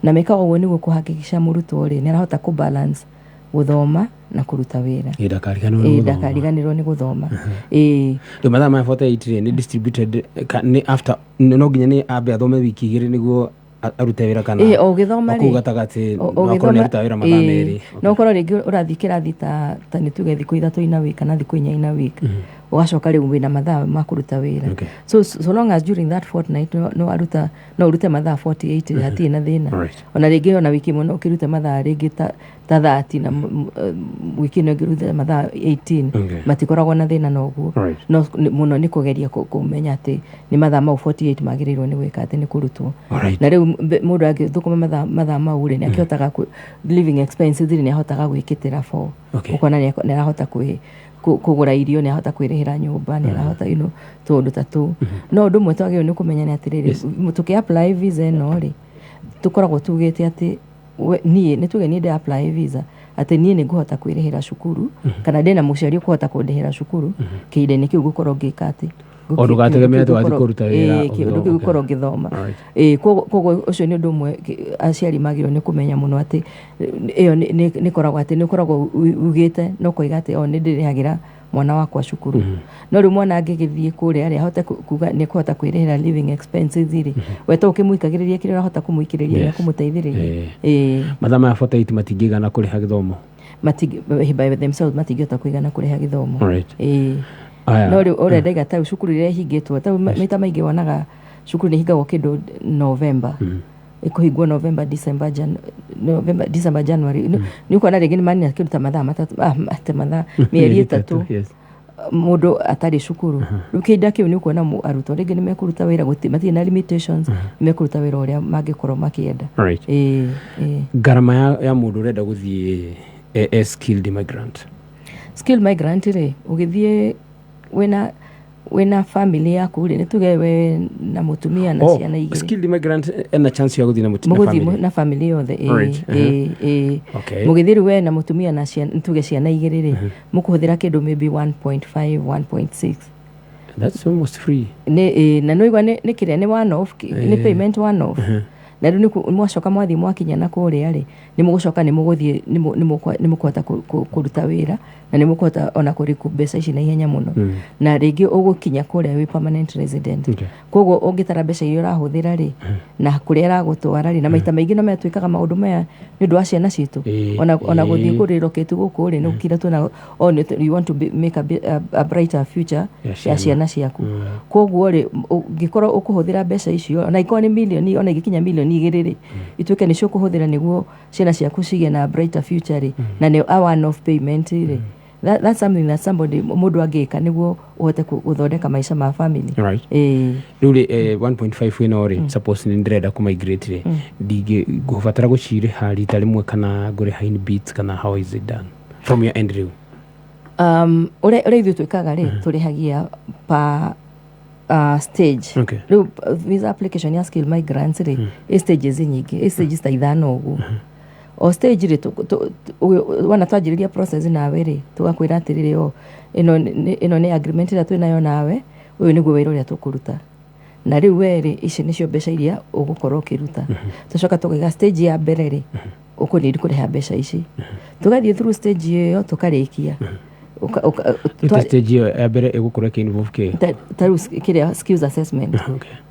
na mekaga ũguo nĩguo kũhakikisha mũrutwo rĩ, nĩ arahota kũbalance gũthoma na kũruta wĩra. Ĩ, ndakariganĩrwo nĩ gũthoma. Ndakariganĩrwo nĩ gũthoma, ĩĩ. Rĩu mathaa maya 48 rĩ, nĩ distributed nĩ after no nginya nĩ ambe athome wiki 2 nĩguo arute wĩra, kana Ĩĩ, o ũgĩthoma o kũu rĩ, gatagatĩ o no akorwo nĩ aruta wĩra mathaa ĩĩ, 2? No ũkorwo rĩngĩ ũrathiĩ kĩrathi ta nĩ tuge thikũ 3 ina week kana thikũ 4 ina week, ũgacoka rĩu wĩna mathaa ma kũruta wĩra. So long as during that fortnight no aruta, no ũrute mathaa 48, hatirĩ na thĩna. Ona rĩngĩ ona wiki ĩmwe no ũkĩrute mathaa rĩngĩ ta 30, na wiki ĩno ĩngĩ ũrute mathaa 18. Matikoragwo na thĩna na ũguo. No mũno nĩ kũgeria kũmenya atĩ nĩ mathaa mau 48 magĩrĩirwo nĩ gwĩka atĩ nĩ kũrutwo. Na rĩu mũndũ angĩthũkũma mathaa mau rĩ, nĩ akĩhotaga living expenses rĩ, nĩ ahotaga gwĩkĩtĩra for ũkona nĩ arahota kũgũra irio, nĩ arahota kwĩrĩhĩra nyũmba, nĩ arahota tũũndũ ta tũu. No ũndũ ũmwe twagĩrĩirwo nĩ kũmenya nĩ atĩrĩrĩ, tũkĩ apply visa ĩno rĩ, tũkoragwo tugĩte atĩ niĩ nĩ tuge niĩ ndĩ apply visa atĩ niĩ nĩ ngũhota kwĩrĩhĩra cukuru, kana ndĩna mũciari ũkũhota kũndĩhĩra cukuru kĩhinda-inĩ kĩu ngũkorwo ngĩka atĩ O ndũgategemee atĩ wathiĩ kũruta wĩra Ĩĩ, kĩũndũ kĩu ũgĩthoma. gũkorwo ngĩthoma. Ĩĩ, koguo ũcio nĩ ũndũ ũmwe aciari magĩrĩirwo nĩ kũmenya mũno, atĩ ĩyo nĩ ĩkoragwo atĩ nĩ ũkoragwo ugĩte na ũkoiga atĩ o nĩ ndĩrĩhagĩra mwana wakwa cukuru. No rĩu mwana angĩgĩthiĩ kũrĩa rĩ, ahote kuga nĩ ekũhota kwĩrĩhĩra living expenses rĩ, we to ũkĩmũikagĩrĩria kĩrĩa ũrahota kũmũikĩrĩria na kũmũteithĩrĩria. Ĩĩ. Mathaa maya 48 matingĩigana kũrĩha gĩthomo? By themselves matingĩhota kũigana kũrĩha gĩthomo. Ĩĩ. Aya. No rĩu ũrĩa ndaiga ta rĩu cukuru iria ihingĩtwo, ta rĩu maita maingĩ wonaga cukuru nĩ ihingagwo kĩndũ November, ĩkũhingwo November, December, November, December, January. Nĩ ũkuona rĩngĩ nĩ manina kĩndũ ta mathaa 3, ta mathaa mĩeri 3 mũndũ atarĩ cukuru. Rĩu kĩhinda kĩu nĩ ũkuona arutwo rĩngĩ nĩ mekũruta wĩra, matirĩ na limitations, nĩ mekũruta wĩra ũrĩa mangĩkorwo makĩenda. Ĩĩ. Ngarama ya mũndũ ũrenda gũthiĩ skilled immigrant? Skilled migrant rĩ, ũgĩthiĩ wĩna family yaku rĩ, nĩ tuge we na mũtumia na Oh, ciana 2. Skilled immigrant ena chance ya gũthiĩ na mũgũthiĩ family? Na family yothe, ĩĩ. Ĩĩ. Mũgĩthiĩ rĩu we na mũtumia na ciana, nĩ tuge ciana 2 rĩ, mũkũhũthĩra kĩndũ maybe 1.5, 1.6. That's almost free. Nĩ na nĩ ũigua nĩ kĩrĩa nĩ one off, nĩ payment one off. Na rĩu mwacoka mwathiĩ mwakinya na kũrĩa rĩ, nĩ mũgũcoka nĩ mũgũthiĩ nĩ mũkũhota kũruta wĩra na nĩ mũkũhota ona kũrĩku mbeca ici na ihenya mũno, na rĩngĩ ũgũkinya kũrĩa wĩ permanent resident. Koguo ũngĩtara mbeca iria ũrahũthĩra rĩ na kũrĩa ĩragũtwara rĩ, na maita maingĩ no maya twĩkaga maũndũ maya nĩ ũndũ wa ciana citũ, ona gũthiĩ kũrĩrokĩtu gũkũ rĩ, nĩ gũkira tuona oh, you want to be, make a brighter future ya ya ciana ciaku. Koguo rĩ, ũngĩkorwo ũkũhũthĩra mbeca icio, ona ikorwo nĩ milioni, ona ingĩkinya 2 milioni rĩ, ituĩke nĩcio ũkũhũthĩra nĩguo ciana ciaku cigĩe na brighter future rĩ, na nĩ a one off payment rĩ, that's something that somebody, mũndũ angĩka nĩguo ũhote gũthondeka maica ma family. Rĩu rĩ, 1.5 ĩno rĩ, suppose nĩ ndĩrenda kũmigrate rĩ, ndingĩ ngũbatara gũcirĩha rita rĩmwe kana ngũrĩha in bits, kana how is it done from your end rĩu? Ũrĩa ithuĩ twĩkaga rĩ, tũrĩhagia pa stage. Rĩu visa application ya skill migrants rĩ, ĩ stages nyingĩ, ĩ stages ta 5 ũguo. O stage rĩ, wona twanjĩrĩria process nawe rĩ, tũgakwĩra atĩrĩrĩ, o ĩno nĩ agreement ĩrĩa twĩnayo nawe, ũyũ nĩguo wĩra ũrĩa tũkũruta, na rĩu we rĩ, ici nĩcio mbeca iria ũgũkorwo ũkĩruta. Tũcoka tũkaiga stage ya mbere rĩ, ũkũnidi kũrĩha mbeca ici. Tũgathiĩ through stage ĩyo tũkarĩkia. Rĩu ta stage ĩyo ya mbere ĩgũkorwo ĩkĩ-involve kĩ? Ta rĩu kĩrĩa skills assessment.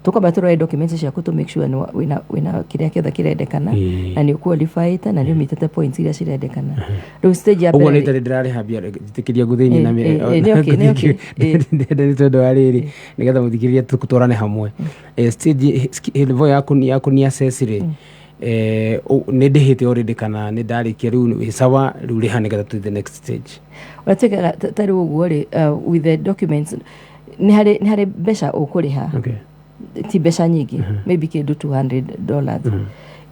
Tũkwamba tũrore documents ciaku to make sure nĩ wĩna kĩrĩa kĩothe kĩrendekana na nĩ ũqualified na nĩ ũmitĩte points iria cirendekana. Rĩu stage ya Ũguo mbere nĩ itarĩ ndĩrarĩha mbia, njĩtĩkĩria ngũthĩinĩ na Nĩ okay, nĩ okay. Nĩ tondũ wa rĩrĩ, nĩgetha mũthikĩrĩria tũtwarane hamwe. Stage level yaku ni assess rĩ, nĩ ndĩhĩte already kana nĩ ndarĩkia, rĩu wĩ sawa, rĩu rĩha nĩgetha to the next stage? Ũrĩa twĩkaga ta rĩu ũguo rĩ, with the documents, nĩ harĩ mbeca ũkũrĩha. Ti mbeca nyingĩ, maybe kĩndũ $200.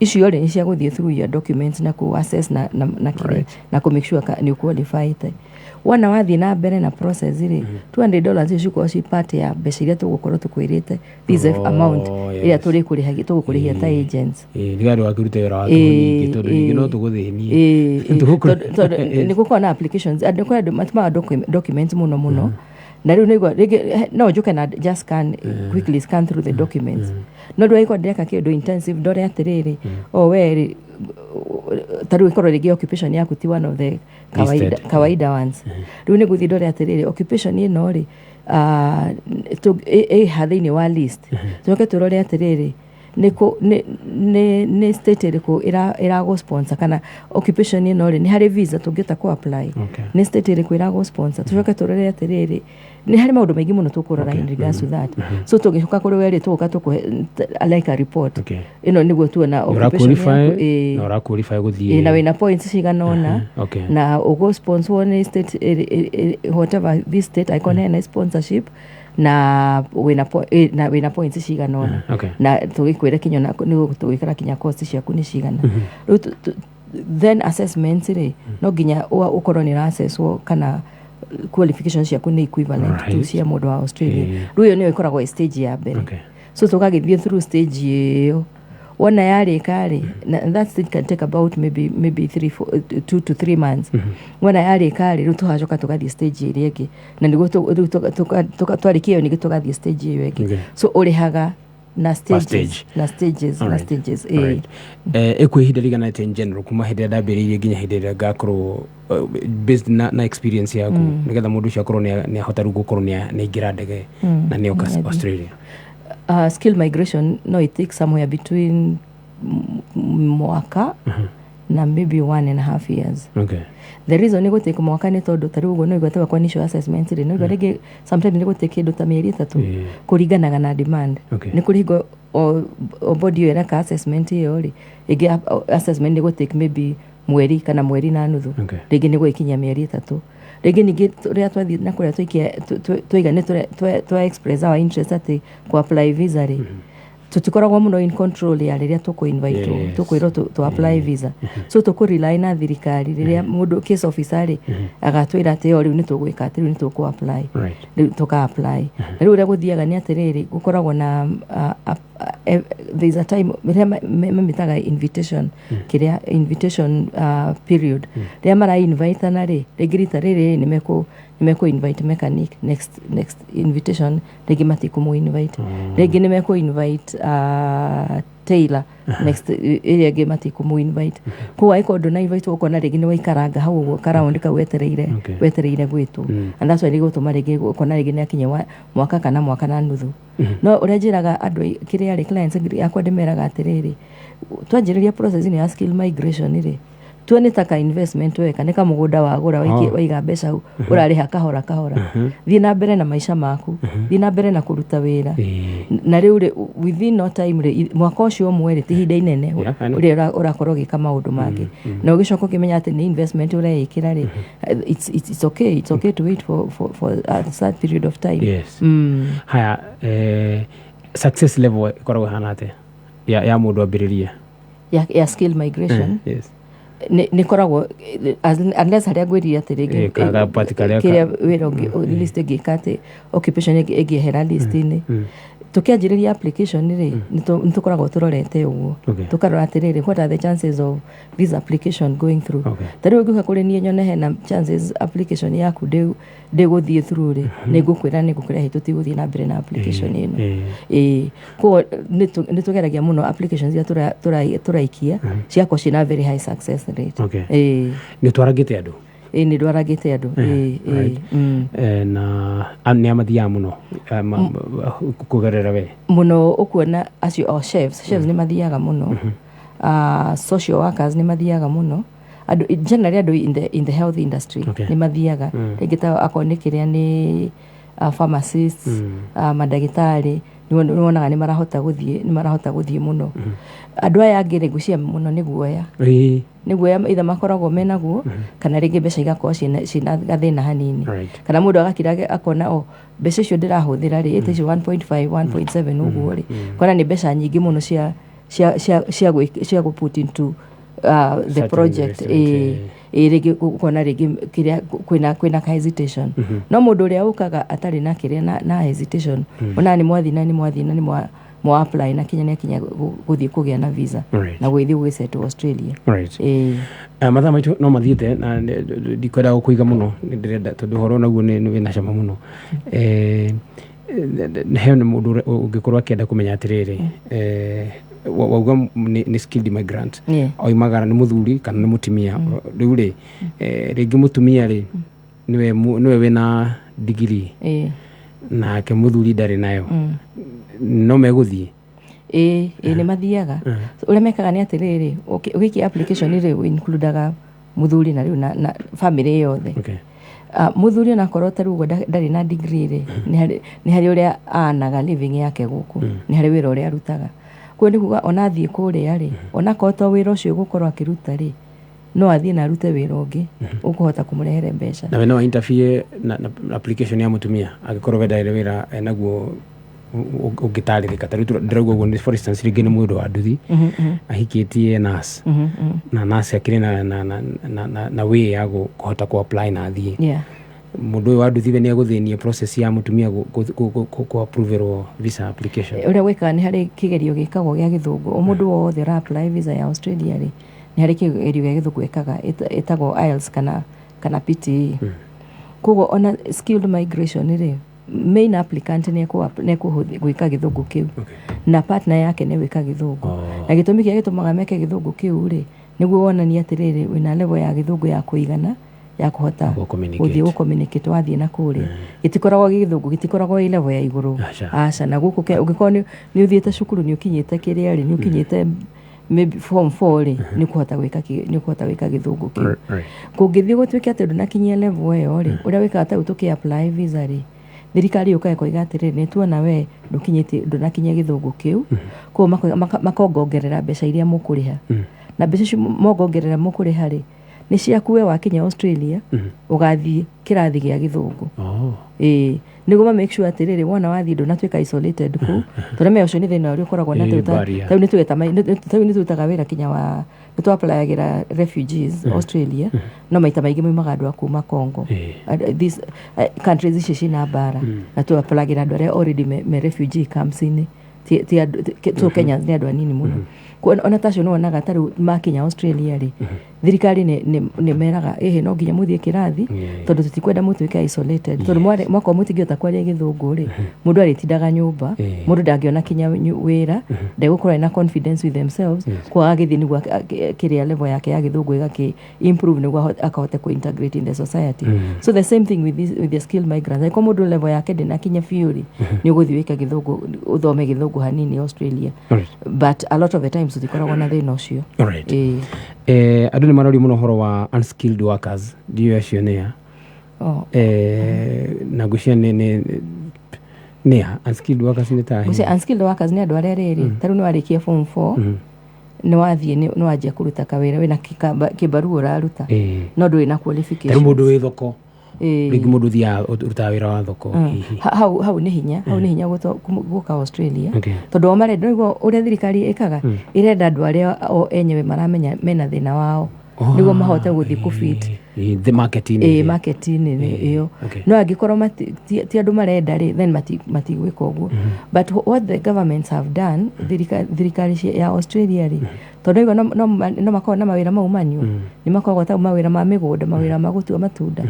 Icio rĩ, nĩ cia gũthiĩ through your documents na kũ assess na kĩrĩa na kũ make sure nĩ ũqualified. Wona wathiĩ na mbere na process rĩ, $200 icio cikorwo ci part ya mbeca iria tũgũkorwo tũkwĩrĩte, this amount ĩrĩa tũrĩkũrĩhagia, tũgũkũrĩhia ta agents. Nĩgetha ndũgakĩrute wĩra wa tũhũ nyingĩ, tondũ ningĩ no tũgũthĩnie. Tondũ nĩ gũkoragwo na applications, andũ kũrĩ andũ matũmaga documents mũno mũno, na rĩu nĩigua rĩngĩ no njũke na just scan, quickly scan through the documents, no ndũgagĩkorwo ndĩreka kĩndũ intensive ndore atĩrĩrĩ, o we rĩ, ta rĩu ĩkorwo rĩngĩ occupation yaku ti one of the kawaida, Listed. Kawaida ones. Rĩu nĩ gũthiĩ ndore atĩrĩrĩ, occupation ĩno rĩ, ĩha thĩinĩ wa list. Tũcoke tũrore atĩrĩrĩ, nĩ state ĩrĩkũ ĩragũ sponsor, kana occupation ĩno rĩ, nĩ harĩ visa tũngĩhota kũ apply, nĩ state ĩrĩkũ ĩragũ sponsor. Tũcoke tũrore atĩrĩrĩ, nĩ harĩ maũndũ maingĩ mũno tũkũrora in regards to that. So tũgĩcoka kũrĩ we rĩ, tũgũka tũkũhe like a report. Ĩno nĩguo tuona Nĩ occupation ũraqualify yaku, na ũraqualify gũthiĩ na wĩna points cigana ũna na ũgũ sponsor nĩ state whatever this state, angĩkorwo nĩ hena sponsorship, na wĩna points cigana ũna, na tũgĩkwĩre kinya nĩ tũgĩkora kinya cost ciaku nĩ cigana. Rĩu then assessments rĩ, no nginya ũkorwo nĩ ũrassesswo kana qualifications ciaku nĩ equivalent to cia mũndũ wa Australia. Rĩu ĩyo nĩyo ĩkoragwo ĩ stage ya mbere. So tũgagĩthiĩ through stage ĩyo, wona yarĩka rĩ, na that stage can take about maybe 3, 4, 2 to 3 months. Wona yarĩka rĩ, rĩu tũgacoka tũgathiĩ stage ĩrĩa ĩngĩ, na nĩguo twarĩkia ĩyo ningĩ tũgathiĩ stage ĩyo ĩngĩ. So ũrĩhaga na stages, stage. Na stages, na stages. Ĩkũ ihinda rĩigana atĩa in general kuma hĩndĩ ĩrĩa ndambĩrĩirie nginya hĩndĩ ĩrĩa ngakorwo, based na experience yaku, nĩgetha mũndũ ũcio akorwo nĩ ahota rĩu gũkorwo nĩ aingĩra ndege na nĩ oka Australia? Skill migration, no, it takes somewhere between mwaka na maybe 1.5 years. The reason nĩ gũtake mwaka nĩ tondũ ta rĩu ũguo no igua ta kwa initial assessment rĩ, no igua rĩngĩ sometimes nĩ gũtake kĩndũ ta mĩeri 3, kũringanaga na demand. Nĩ kũrĩ hingo o body ĩyo ĩreka assessment ĩyo rĩ, ĩngĩ assessment nĩ gũtake maybe mweri kana mweri na nuthu. Rĩngĩ nĩ gũgĩkinya mĩeri 3. Rĩngĩ ningĩ rĩrĩa twathiĩ na kũrĩa twaikia twaiga nĩ twa express our interest atĩ kũ apply visa rĩ, tũtikoragwo mũno in control ya rĩrĩa tũkũ invite, tũkwĩrwo tũ apply visa. So tũkũ rely na thirikari rĩrĩa mũndũ case officer rĩ agatwĩra atĩ o rĩu nĩ tũgwĩka atĩ rĩu nĩ tũkũ apply. Rĩu tũka apply, na rĩu ũrĩa gũthiaga nĩ atĩrĩrĩ, gũkoragwo na there is a time rĩrĩa mamĩtaga invitation, kĩrĩa invitation period, rĩrĩa mara invite na rĩ, rĩngĩ rita rĩrĩ nĩ Nĩ mekũ invite mechanic, next invitation rĩngĩ matikũmũ invite. Rĩngĩ nĩ mekũ invite tailor, next ĩrĩa ĩngĩ matikũmũ invite. Koguo angĩkorwo ndũna invite, ũkona rĩngĩ nĩ waikaranga hau ũguo karaundi kau wetereire wetereire gwĩtwo. And that's why rĩgũtũma rĩngĩ ũkona rĩngĩ nĩ akinya mwaka kana mwaka na nuthu. No ũrĩa njĩraga andũ kĩrĩa rĩ, clients yakwa, ndĩmeraga atĩrĩrĩ, twanjĩrĩria process ĩno ya skill migration rĩ, tuone nĩ ta ka investment weka, nĩ kamũgũnda wagũra, waiga mbeca hau, ũrarĩha kahora kahora. Thiĩ na mbere na maica maku, thiĩ na mbere na kũruta wĩra. Na rĩu rĩ, within no time rĩ, mwaka ũcio ũmwe rĩ, ti ihinda inene Yeah, I know. ũrĩa ũrakorwo ũgĩka maũndũ mangĩ na ũgĩcoka ũkĩmenya atĩ nĩ investment ũreĩkĩra rĩ, it's okay to wait for a certain period of time. Haya, success level ĩkoragwo ĩhana atĩa ya mũndũ ambĩrĩria? Ya skill migration? Yes. Nĩ koragwo unless harĩa ngwĩrire atĩ rĩngĩ Ka part karĩa kĩrĩa wĩra ũngĩ, list ĩngĩka atĩ occupation ĩngĩehera list-inĩ. Tũkĩanjĩrĩria application rĩ, nĩ tũkoragwo tũrorete ũguo, tũkarora atĩrĩrĩ, what are the chances of this application going through? Ta rĩu ũngĩũka kũrĩ niĩ nyone hena chances application yaku ndĩgũthiĩ through rĩ, nĩ ngũkwĩra hĩ, tũtigũthiĩ na mbere na application ĩno. Ĩĩ, koguo nĩ tũgeragia mũno applications iria tũraikia ciakorwo ciĩna very high success rate. Ĩĩ. Nĩ ũtwarangĩte andũ? Ĩĩ, nĩ ndwarangĩte andũ, ĩĩ ĩĩ. Na nĩ amathiaga mũno kũgerera we? Mũno. Ũkuona acio o chefs nĩ mathiaga mũno, social workers nĩ mathiaga mũno, andũ generally, andũ in the health industry nĩ mathiaga. Rĩngĩ ta akorwo nĩ kĩrĩa nĩ pharmacists, mandagĩtarĩ, nĩ wonaga nĩ marahota gũthiĩ mũno. Andũ aya angĩ rĩ, ngwĩciria mũno nĩ guoya, nĩ guoya either makoragwo menaguo kana rĩngĩ mbeca igakorwo ciĩna gathĩna hanini, kana mũndũ agakira akona o mbeca icio ndĩrahũthĩra rĩ, ĩta icio 1.5, 1.7 ũguo rĩ, kona nĩ mbeca nyingĩ mũno cia gũ put into the certain project. investment. Ĩĩ, rĩngĩ ũkona rĩngĩ kĩrĩa kwĩna ka hesitation. No mũndũ ũrĩa ũkaga atarĩ na kĩrĩa na hesitation, ona nĩ mwathiĩ na nĩ mwa apply na kinya nĩ akinya gũthiĩ kũgĩa na visa na gũgĩthiĩ gũgĩsettle Australia. Ĩĩ. Mathaa maitũ no mathiĩte na ndikwenda gũkũiga mũno, nĩ ndĩrenda tondũ ũhoro naguo nĩ wĩna cama mũno. He nĩ mũndũ ũngĩkorwo akĩenda kũmenya atĩrĩrĩ, wauga nĩ skilled migrant, oimagara nĩ mũthuri kana nĩ mũtumia. Rĩu rĩ, rĩngĩ mũtumia rĩ, nĩwe wĩna digiri, nake mũthuri ndarĩ nayo, no megũthiĩ? Ĩĩ, nĩ mathiaga. Ũrĩa mekaga nĩ atĩrĩrĩ, ũgĩikia application rĩ, includaga mũthuri na rĩu na family yothe. Mũthuri onakorwo ta rĩu ũguo ndarĩ na degree rĩ, nĩ harĩ ũrĩa anaga living yake gũkũ, nĩ harĩ wĩra ũrĩa arutaga. Koguo nĩ kuga ona athiĩ kũrĩa rĩ, onakorwo to wĩra ũcio ũgũkorwo akĩruta rĩ, no athiĩ na arute wĩra ũngĩ ũkũhota kũmũrehere mbeca. Na we no interfere na application ya mũtumia angĩkorwo we ndarĩ wĩra enaguo ũngĩtarĩrĩka? Ta rĩu ndĩrauga ũguo nĩ for instance, rĩngĩ nĩ mũndũ wa nduthi ahikĩtie nurse, na nurse akĩrĩ na way ya kũhota kũ apply na athiĩ. Mũndũ ũyũ wa nduthi we nĩ egũthĩnia process ya mũtumia kũ approverwo visa application? Ũrĩa gwĩkaga, nĩ harĩ kĩgerio gĩkagwo gĩa gĩthũngũ. O mũndũ wothe ũra apply visa ya Australia rĩ, nĩ harĩ kĩgerio gĩa gĩthũngũ ĩkaga, ĩtagwo IELTS kana PTE. Koguo ona skilled migration rĩ, main applicant nĩ gwĩka gĩthũngũ kĩu na partner yake nĩ gwĩka gĩthũngũ. Na gĩtũmi kĩrĩa gĩtũmaga meke gĩthũngũ kĩu rĩ, nĩguo wonanie atĩrĩrĩ, wĩna level ya gĩthũngũ ya kũigana ya kũhota Gũ-communicate. Gũthiĩ gũ-communicate wathiĩ na kũrĩa. Gĩtikoragwo gĩ gĩthũngũ, gĩtikoragwo ĩ level ya igũrũ. Aca. Aca. Na gũkũ ũngĩkorwo nĩ ũthiĩte cukuru, nĩ ũkinyĩte kĩrĩa rĩ, nĩ ũkinyĩte maybe form 4 rĩ, nĩ ũkũhota gwĩka gĩthũngũ kĩu. Kũngĩthiĩ gũtuĩke atĩ ndũnakinyia level ĩyo rĩ, ũrĩa wĩkaga ta rĩu tũkĩ apply visa rĩ, thirikari yũkaga ĩkoiga atĩrĩrĩ, nĩ tuona we ndũkinyĩtie, ndũnakinyia gĩthũngũ kĩu, koguo makongongerera mbeca iria mũkũrĩha. Na mbeca icio mongongerera mũkũrĩha rĩ, nĩ ciaku we wakinya Australia ũgathiĩ kĩrathi gĩa gĩthũngũ. Ĩĩ, nĩguo ma make sure atĩrĩrĩ, wona wathiĩ ndũnatuĩka isolated kũu, tondũ menya ũcio nĩ thĩna ũrĩa ũkoragwo na Barrier. Tarĩu nĩ tũrutaga wĩra kinya wa nĩ tũ-applyagĩra refugees Australia, no maita maingĩ maumaga andũ a kuma Congo. These countries ici ciĩna mbara, na tũ-applyagĩra andũ arĩa already me refugee camps-inĩ, ti andũ so Kenya nĩ andũ anini mũno. Ona tacio nĩwonaga tarĩu makinya Australia rĩ, thirikari nĩ meraga ĩhĩ no nginya mũthiĩ kĩrathi, tondũ tũtikwenda mũtuĩke isolated, tondũ mwakorwo mũtingĩhota kwaria Gĩthũngũ rĩ, mũndũ arĩtindaga nyũmba, mũndũ ndangĩona kinya wĩra, ndegũkorwo ena confidence with themselves. Koguo agagĩthiĩ nĩguo kĩrĩa level yake ya Gĩthũngũ ĩgakĩ improve nĩguo akahote kũ integrate in the society. So the same thing with the skilled migrants. Angĩkorwo mũndũ level yake ndĩnakinya biũ rĩ, nĩ ũgũthiĩ wĩke Gĩthũngũ, ũthome Gĩthũngũ hanini Australia. But a lot of the times tũtikoragwo na thĩna ũcio. Ĩĩ. Andũ nĩ maroria mũno ũhoro wa unskilled workers, ndiũĩ acio nĩ a. Oh. Na ngwĩciria nĩ a unskilled workers nĩ ta Ngwĩciria unskilled workers nĩ andũ arĩa rĩrĩ, tarĩu nĩ warĩkia form 4, nĩ wathiĩ nĩ wanjia kũruta kawĩra wĩna kĩbarua ũraruta, no ndũrĩ na Tarĩu qualification. Mũndũ wĩ thoko, rĩngĩ mũndũ ũthiaga ũrutaga wĩra wa thoko hihi. Hau nĩ hinya gũka Australia, tondũ o marenda nĩguo ũrĩa thirikari ĩkaga, ĩrenda andũ arĩa o enyewe maramenya mena thĩna wao nĩguo mahote gũthiĩ kũfit The market-inĩ. Ĩ market-inĩ ĩyo. No angĩkorwo ti andũ marenda rĩ, then matigwĩka ũguo. But what the governments have done, thirikari ya Australia rĩ, tondũ aigua no makoragwo na mawĩra mau manyu, nĩ makoragwo ta mawĩra ma mĩgũnda, mawĩra ma gũtua matunda,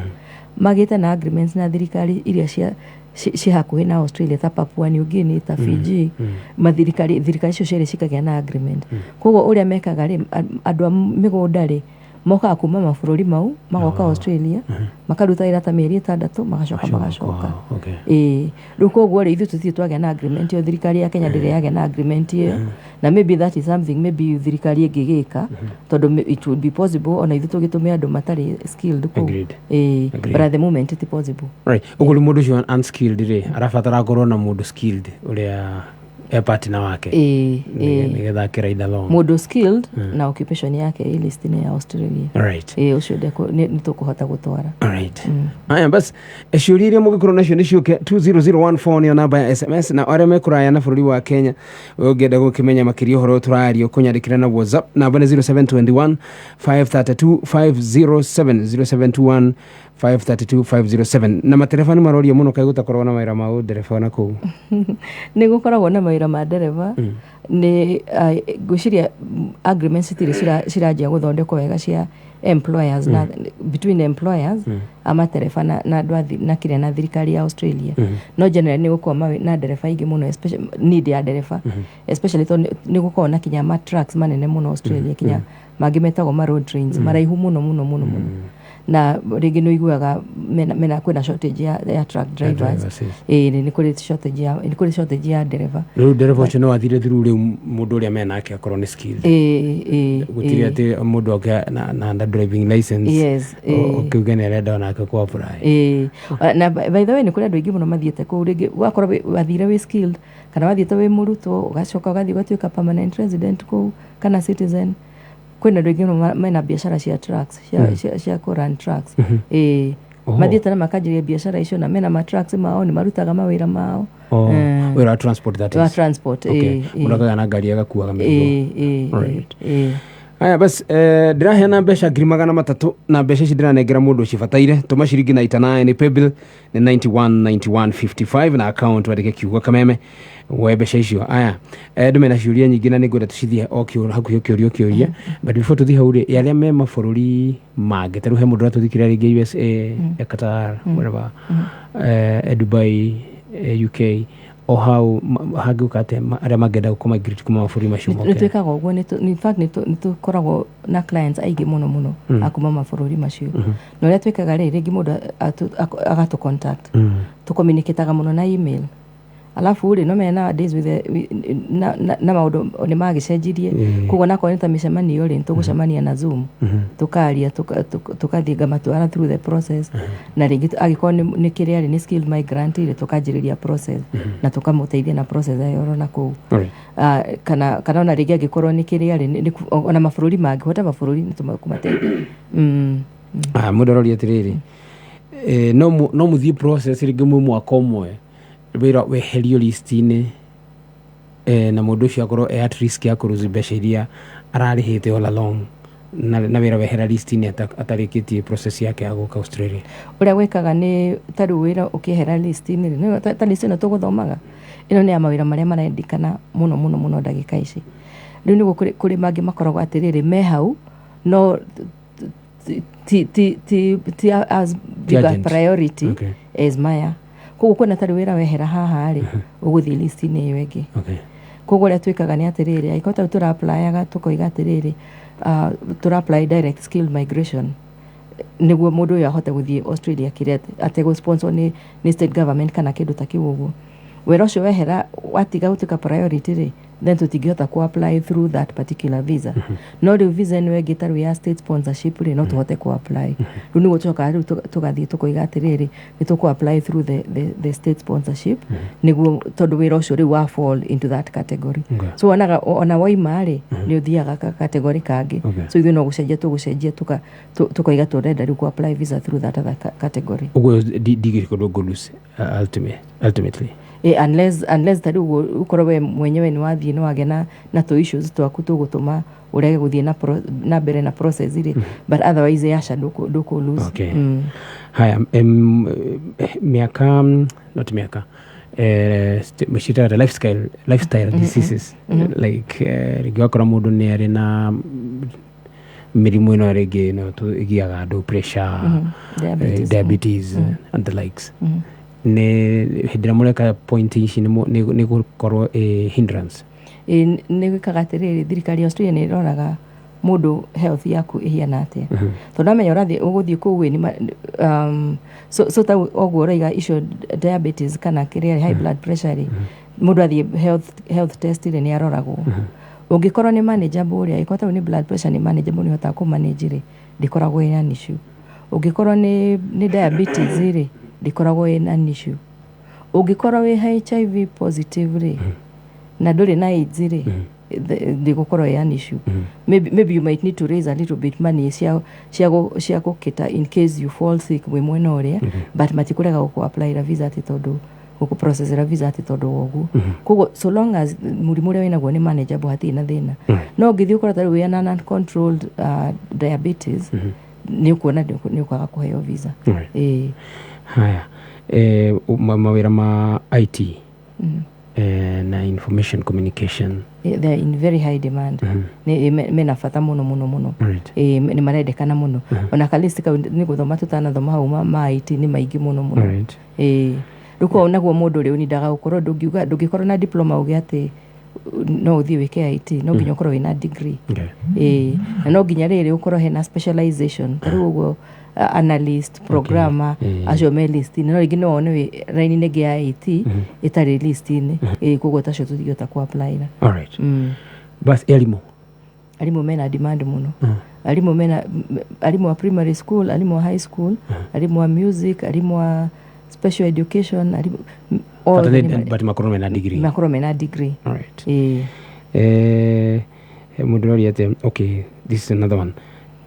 magĩte na agreements na thirikari iria cia ci hakuhĩ na Australia, ta Papua New Guinea, ta Fiji. Mathirikari, thirikari icio cierĩ cikagĩa na agreement. Koguo ũrĩa mekaga rĩ, andũ a mĩgũnda rĩ, mokaga kuma mabũrũri mau, magoka Australia, makaruta wĩra ta mĩeri 6, magacoka magacoka. Ĩĩ, rĩu koguo rĩ, ithuĩ tũtirĩ twagĩa na agreement ĩyo. Thirikari ya Kenya ndĩrĩ yagĩa na agreement ĩyo, na maybe that is something maybe thirikari ĩngĩgĩka, tondũ it would be possible ona ithuĩ tũgĩtũme andũ matarĩ skilled kũu. Ĩĩ. But at the moment it possible. Right, ũguo rĩu mũndũ ũcio unskilled rĩ, arabatara akorwo na mũndũ skilled ũrĩa e partner wake, ĩĩ ĩĩ nĩgetha akĩride along. Mũndũ skilled na occupation yake ĩ list-inĩ ya Australia. Ĩĩ, ũcio nĩ tũkũhota gũtwara. Alright. Aya bas, ciũria iria mũngĩkorwo nacio nĩ ciũke, 20014 nĩyo namba ya SMS, na arĩa mekũraya na bũrũri wa Kenya, we ũngĩenda gũkĩmenya makĩria ũhoro ũyũ tũraria, ũkũnyandĩkĩra na WhatsApp, namba nĩ 0721 532 507, 0721 532 507. Na matereba nĩ maroria mũno, kaĩ gũtakoragwo na mawĩra ma ũndereba na kũu? Nĩ gũkoragwo na mawĩra ma ndereba. Nĩ ngwĩciria agreements citirĩ ciranjia gũthondekwo wega cia employers na between employers a matereba na andũ a na kĩrĩa na thirikari ya Australia. No generally nĩ gũkorwo na ndereba aingĩ mũno, especially need ya ndereba, especially tondũ nĩ gũkorwo na kinya ma trucks manene mũno Australia, kinya mangĩ metagwo ma road trains, maraihu mũno mũno mũno mũno, na rĩngĩ nĩ ũiguaga mena kwĩna shortage ya truck drivers. Drivers, yes. Ĩĩ, nĩ kũrĩ shortage ya ndereba. Rĩu ndereba ũcio no athire through rĩu mũndũ ũrĩa menake akorwo nĩ skilled? Ĩĩ. Gũtirĩ atĩ mũndũ oke na driving license Yes, ĩĩ. ũkiuge nĩ arenda onake kũ apply? Ĩĩ. Na by the way, nĩ kũrĩ andũ aingĩ mũno mathiĩte kũu. Rĩngĩ wakorwo wathire wĩ skilled, kana wathiĩte wĩ mũrutwo, ũgacoka ũgathiĩ ũgatuĩka permanent resident kũu kana citizen. Kwĩna andũ aingĩ mũno mena biacara cia trucks, cia kũ run trucks. Ĩĩ. Mathiĩte na makanjĩria biacara icio, na mena ma trucks mao, nĩ marutaga mawĩra mao. Wĩra wa transport, that wa is. Transport. Ĩĩ. Mũndũ akagĩa na ngari agakuaga mĩrigo. Ĩĩ. Ĩĩ. Aya bas, ndĩraheana mbeca 300,000, na mbeca ici ndĩranengera mũndũ ũcibataire. Tũma ciringi na itanaya, nĩ paybill nĩ 919155, na account wandĩke kiugo Kameme we mbeca icio. Aya, andũ mena ciũria nyingĩ na nĩngwenda tũcithiĩ o hakuhĩ o kĩũria o kĩũria, but before tũthiĩ hau rĩ, arĩa me mabũrũri mangĩ, ta rĩu he mũndũ ũratũthikĩrĩria rĩngĩ USA, Qatar, whatever, Dubai, UK, o hau hangĩũka atĩa arĩa mangĩenda gũkũ migrate kuma mabũrũri macio Nĩ moke? twĩkaga ũguo. In fact nĩ tũkoragwo na clients aingĩ mũno mũno a kuma mabũrũri macio, na ũrĩa twĩkaga rĩ, rĩngĩ mũndũ agatũ contact, tũcommunicataga mũno na email. Alafu rĩ, no menya nowadays with the, na maũndũ nĩ magĩcenjirie, koguo nakorwo nĩ ta mĩcemanio rĩ, nĩ tũgũcemania na Zoom, tũkaria, tũkathiĩ ngamatwara through the process, na rĩngĩ angĩkorwo nĩ kĩrĩa rĩ, nĩ skilled migrant rĩ, tũkanjĩrĩria process na tũkamũteithia na process ĩyo na kũu. Kana ona rĩngĩ angĩkorwo nĩ kĩrĩa rĩ, ona mabũrũri mangĩ, whatever bũrũri, nĩ tũkũmateithia. Ah, mũndũ aroria atĩrĩrĩ, no mũthiĩ process rĩngĩ mwĩ mwaka ũmwe, wĩra weherio list-inĩ, na mũndũ ũcio akorwo e at risk ya kũruzi mbeca iria ararĩhĩte all along, na wĩra wehera list-inĩ atarĩkĩtie process yake ya gũka Australia? Ũrĩa gwĩkaga nĩ ta rĩu wĩra ũkĩehera list-inĩ rĩ, ta list ĩno tũgũthomaga ĩno nĩ ya mawĩra marĩa marendekana mũno mũno mũno ndagĩka ici. Rĩu nĩguo kũrĩ mangĩ makoragwo atĩrĩrĩ, me hau no ti as big a urgent. priority as maya. Koguo kwĩna tarĩ wĩra wehera haha rĩ, ũgũthiĩ list-inĩ ĩyo ĩngĩ. Koguo ũrĩa twĩkaga nĩ atĩrĩrĩ, angĩkorwo tarĩu tũra-applyaga, tũkoiga atĩrĩrĩ, tũra-apply direct skilled migration nĩguo mũndũ ũyũ ahote gũthiĩ Australia kĩrĩa ategũ sponsor nĩ state government kana kĩndũ ta kĩu. Ũguo wĩra ũcio wehera, watiga gũtuĩka priority rĩ, then tũtingĩhota ku apply through that particular visa. No rĩu visa ĩno ĩngĩ tarĩu ya state sponsorship rĩ, no tũhote ku apply. Rĩu nĩguo tũcokaga rĩu tũgathiĩ tũkoiga atĩrĩrĩ, nĩ tũkũ apply through the state sponsorship nĩguo tondũ wĩra ũcio rĩu wa fall into that category. So wonaga ona waima rĩ, nĩ ũthiaga category kangĩ. So ithuĩ no gũcenjia tũgũcenjia, tũkoiga tũrenda rĩu ku apply visa through that other category. Ũguo ndigĩrĩ ngũ lose ultimately? Unless ta rĩu ũkorwo we mwenyewe nĩ wathiĩ nĩ wagĩa na tũ issues twaku tũgũtũma ũrege gũthiĩ na mbere na process rĩ, but otherwise aca, ndũkũ lose. Haya, mĩaka, not mĩaka, citaga lifestyle diseases like rĩngĩ wakora mũndũ nĩ arĩ na mĩrimũ ĩno rĩngĩ no ĩgiaga andũ pressure, Diabetes. Diabetes and the likes. Nĩ hĩndĩ ĩrĩa mũreka point ici nĩ gũkorwo ĩ hindrance? Ĩ, nĩ gwĩkaga atĩrĩrĩ, thirikari ya Australia nĩ ĩroraga mũndũ health yaku ĩhiana atĩa, tondũ amenya ũrathiĩ ũgũthiĩ kũu ĩ, so ta ũguo ũraiga icio diabetes kana kĩrĩa high blood pressure rĩ, mũndũ athiĩ health test rĩ, nĩ aroragwo. Ũngĩkorwo nĩ manageable, ũrĩa ĩkorwo tarĩu nĩ blood pressure nĩ manageable, nĩ ũhotaga kũ manage rĩ, ndĩkoragwo ĩna an issue. Ũngĩkorwo nĩ diabetes rĩ, ndĩkoragwo ĩna an issue. Ũngĩkorwo wĩ HIV positive rĩ, na ndũrĩ na AIDS rĩ, ndĩgũkorwo ĩ an issue. Maybe you might need to raise a little bit money cia gũkĩta in case you fall sick wĩ mwena ũrĩa, but matikũrega gũkũ applyra visa atĩ tondũ gũkũ processera visa atĩ tondũ wa ũguo. Koguo so long as mũrimũ ũrĩa wĩnaguo nĩ manageable, hatirĩ na thĩna. No ũngĩthiĩ ũkorwo tarĩu wĩna uncontrolled diabetes, nĩ ũkuona nĩ ũkwaga kũheo visa. Ĩĩ. Haya, mawĩra ma IT na information communication? They are in very high demand. Nĩ mena bata mũno mũno mũno. Ĩ, nĩ marendekana mũno. Ona kalist kau nĩ gũthoma tũtanathoma hau ma IT nĩ maingĩ mũno mũno. Ĩ, rĩu koguo naguo mũndũ rĩu nindaga gũkorwo ndũngiuga ndũngĩkorwo na diploma uge atĩ no ũthiĩ wĩke IT. No nginya ũkorwo wĩna degree. Ĩ, na no nginya rĩrĩ ũkorwo hena specialization, ta rĩu ũguo analyst, programmer, acio me list-inĩ. No rĩngĩ no wone wĩ raini-inĩ ĩngĩ ya IT ĩtarĩ list-inĩ. Ĩ, koguo tacio tũtingĩhota ku apply. Bas elimu? Arimũ mena demand mũno. Arimũ mena arimũ a primary school, arimũ a high school, arimũ a music, arimũ a special education, arimũ Bata othe but makorwo mena degree. Makorwo mena degree. Ĩ. Mũndũ ũroria atĩ, okay, this is another one.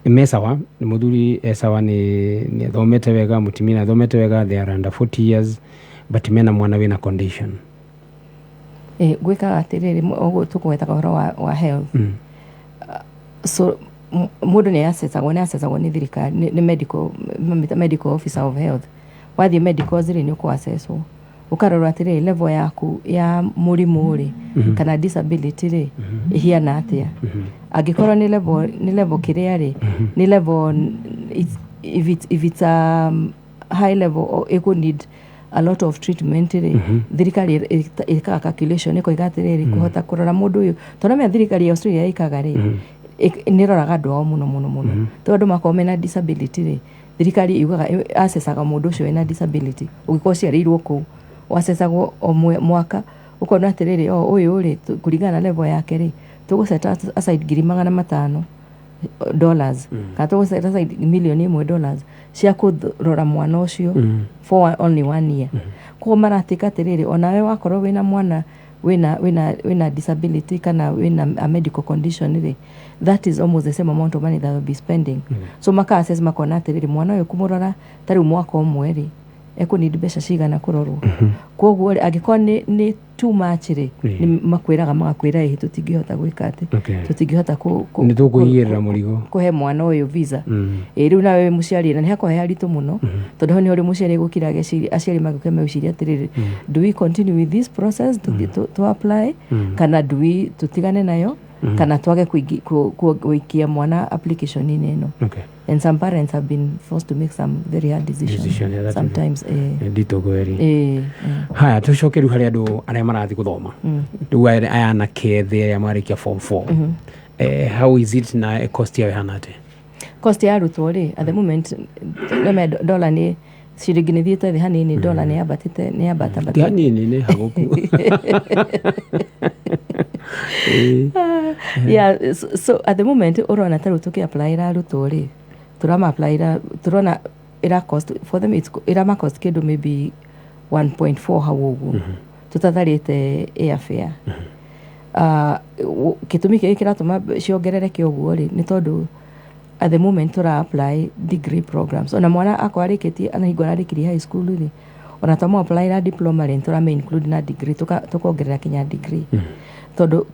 Me sawa, nĩ mũthuri e sawa, nĩ athomete wega, mũtumia nĩ athomete wega, they are under 40 years, but mena mwana wĩna condition. Ĩ, gwĩkaga atĩrĩrĩ, ũguo tũkũgwetaga ũhoro wa health. So mũndũ nĩ assessagwo nĩ thirikari, nĩ medical officer of health. Wathiĩ medicals rĩ, nĩ ũkũ-assesswo, ũkarorwo atĩrĩrĩ, level yaku ya mũrimũ rĩ, kana disability rĩ, ĩhiana atĩa. Angĩkorwo nĩ level kĩrĩa rĩ, nĩ level if it's high level or ĩkũ need a lot of treatment rĩ, thirikari ĩkaga calculation, ĩkoiga atĩrĩrĩ, kũhota kũrora mũndũ ũyũ, tondũ menya thirikari ya Australia ĩkaga rĩ, nĩ ĩroraga andũ ao mũno mũno mũno, tondũ andũ makorwo mena disability rĩ, thirikari yugaga assessaga mũndũ ũcio wĩna disability. Ũngĩkorwo ũciarĩirwo kũu, wassessagwo o mwaka, ũkona atĩrĩrĩ, o ũyũ rĩ, kũringana na level yake rĩ, tũgũ set aside $500,000 kana tũgũ set aside $1 million cia kũrora mwana ũcio for only one year. Koguo maratĩka atĩrĩrĩ, onawe wakorwo wĩna mwana wĩna disability kana wĩna a medical condition rĩ, that is almost the same amount of money that will be spending. So maka assess, makona atĩrĩrĩ, mwana ũyũ kũmũrora ta rĩu mwaka ũmwe rĩ, ekũ need mbeca cigana kũrorwo. Koguo rĩ, angĩkorwo nĩ too much rĩ, nĩ makwĩraga, magakwĩra, ĩhĩ, tũtingĩhota gwĩka atĩ tũtingĩhota Nĩ tũkũigĩrĩra mũrigo. kũhe mwana ũyũ visa. Ĩ, rĩu nawe wĩ mũciari, na nĩ hakorwo he haritũ mũno, tondũ hau nĩho rĩ mũciari egũkira ageciria, aciari magĩũka megũciria atĩrĩrĩ, do we continue with this process to apply kana do we tũtigane nayo? Kana twage gũikia mwana application-inĩ ĩno. And some parents have been forced to make some very hard decisions Decision, yeah, that sometimes. Nditũ kweri. Haya, tũcoke rĩu harĩ andũ arĩa marathiĩ gũthoma rĩu, aya anake ethĩ arĩa marĩkia form 4. How is it na cost yao ĩhana atĩa? Cost ya arutwo rĩ, at the moment reme dollar nĩ ciringi nĩ thiĩte thĩ hanini, dollar nĩ yambatĩte, nĩ yambata. Ti hanini, nĩ hagũku. Yeah, so at the moment ũrona ta rĩu tũkĩ-applyĩra arutwo rĩ, tũrama-applyĩra, tũrona ĩra cost for them, it's ĩrama cost kĩndũ maybe 1.4 hau ũguo, tũtatharĩte airfare. Gĩtũmi kĩrĩa kĩratũma ciongerereke ũguo rĩ, nĩ tondũ at the moment tũra apply degree programs. Ona mwana akorwo arĩkĩtie, ana hingo ararĩkirie high school rĩ, ona twamũ apply diploma rĩ, tũrame include na degree, tũkongerera kinya degree, tondũ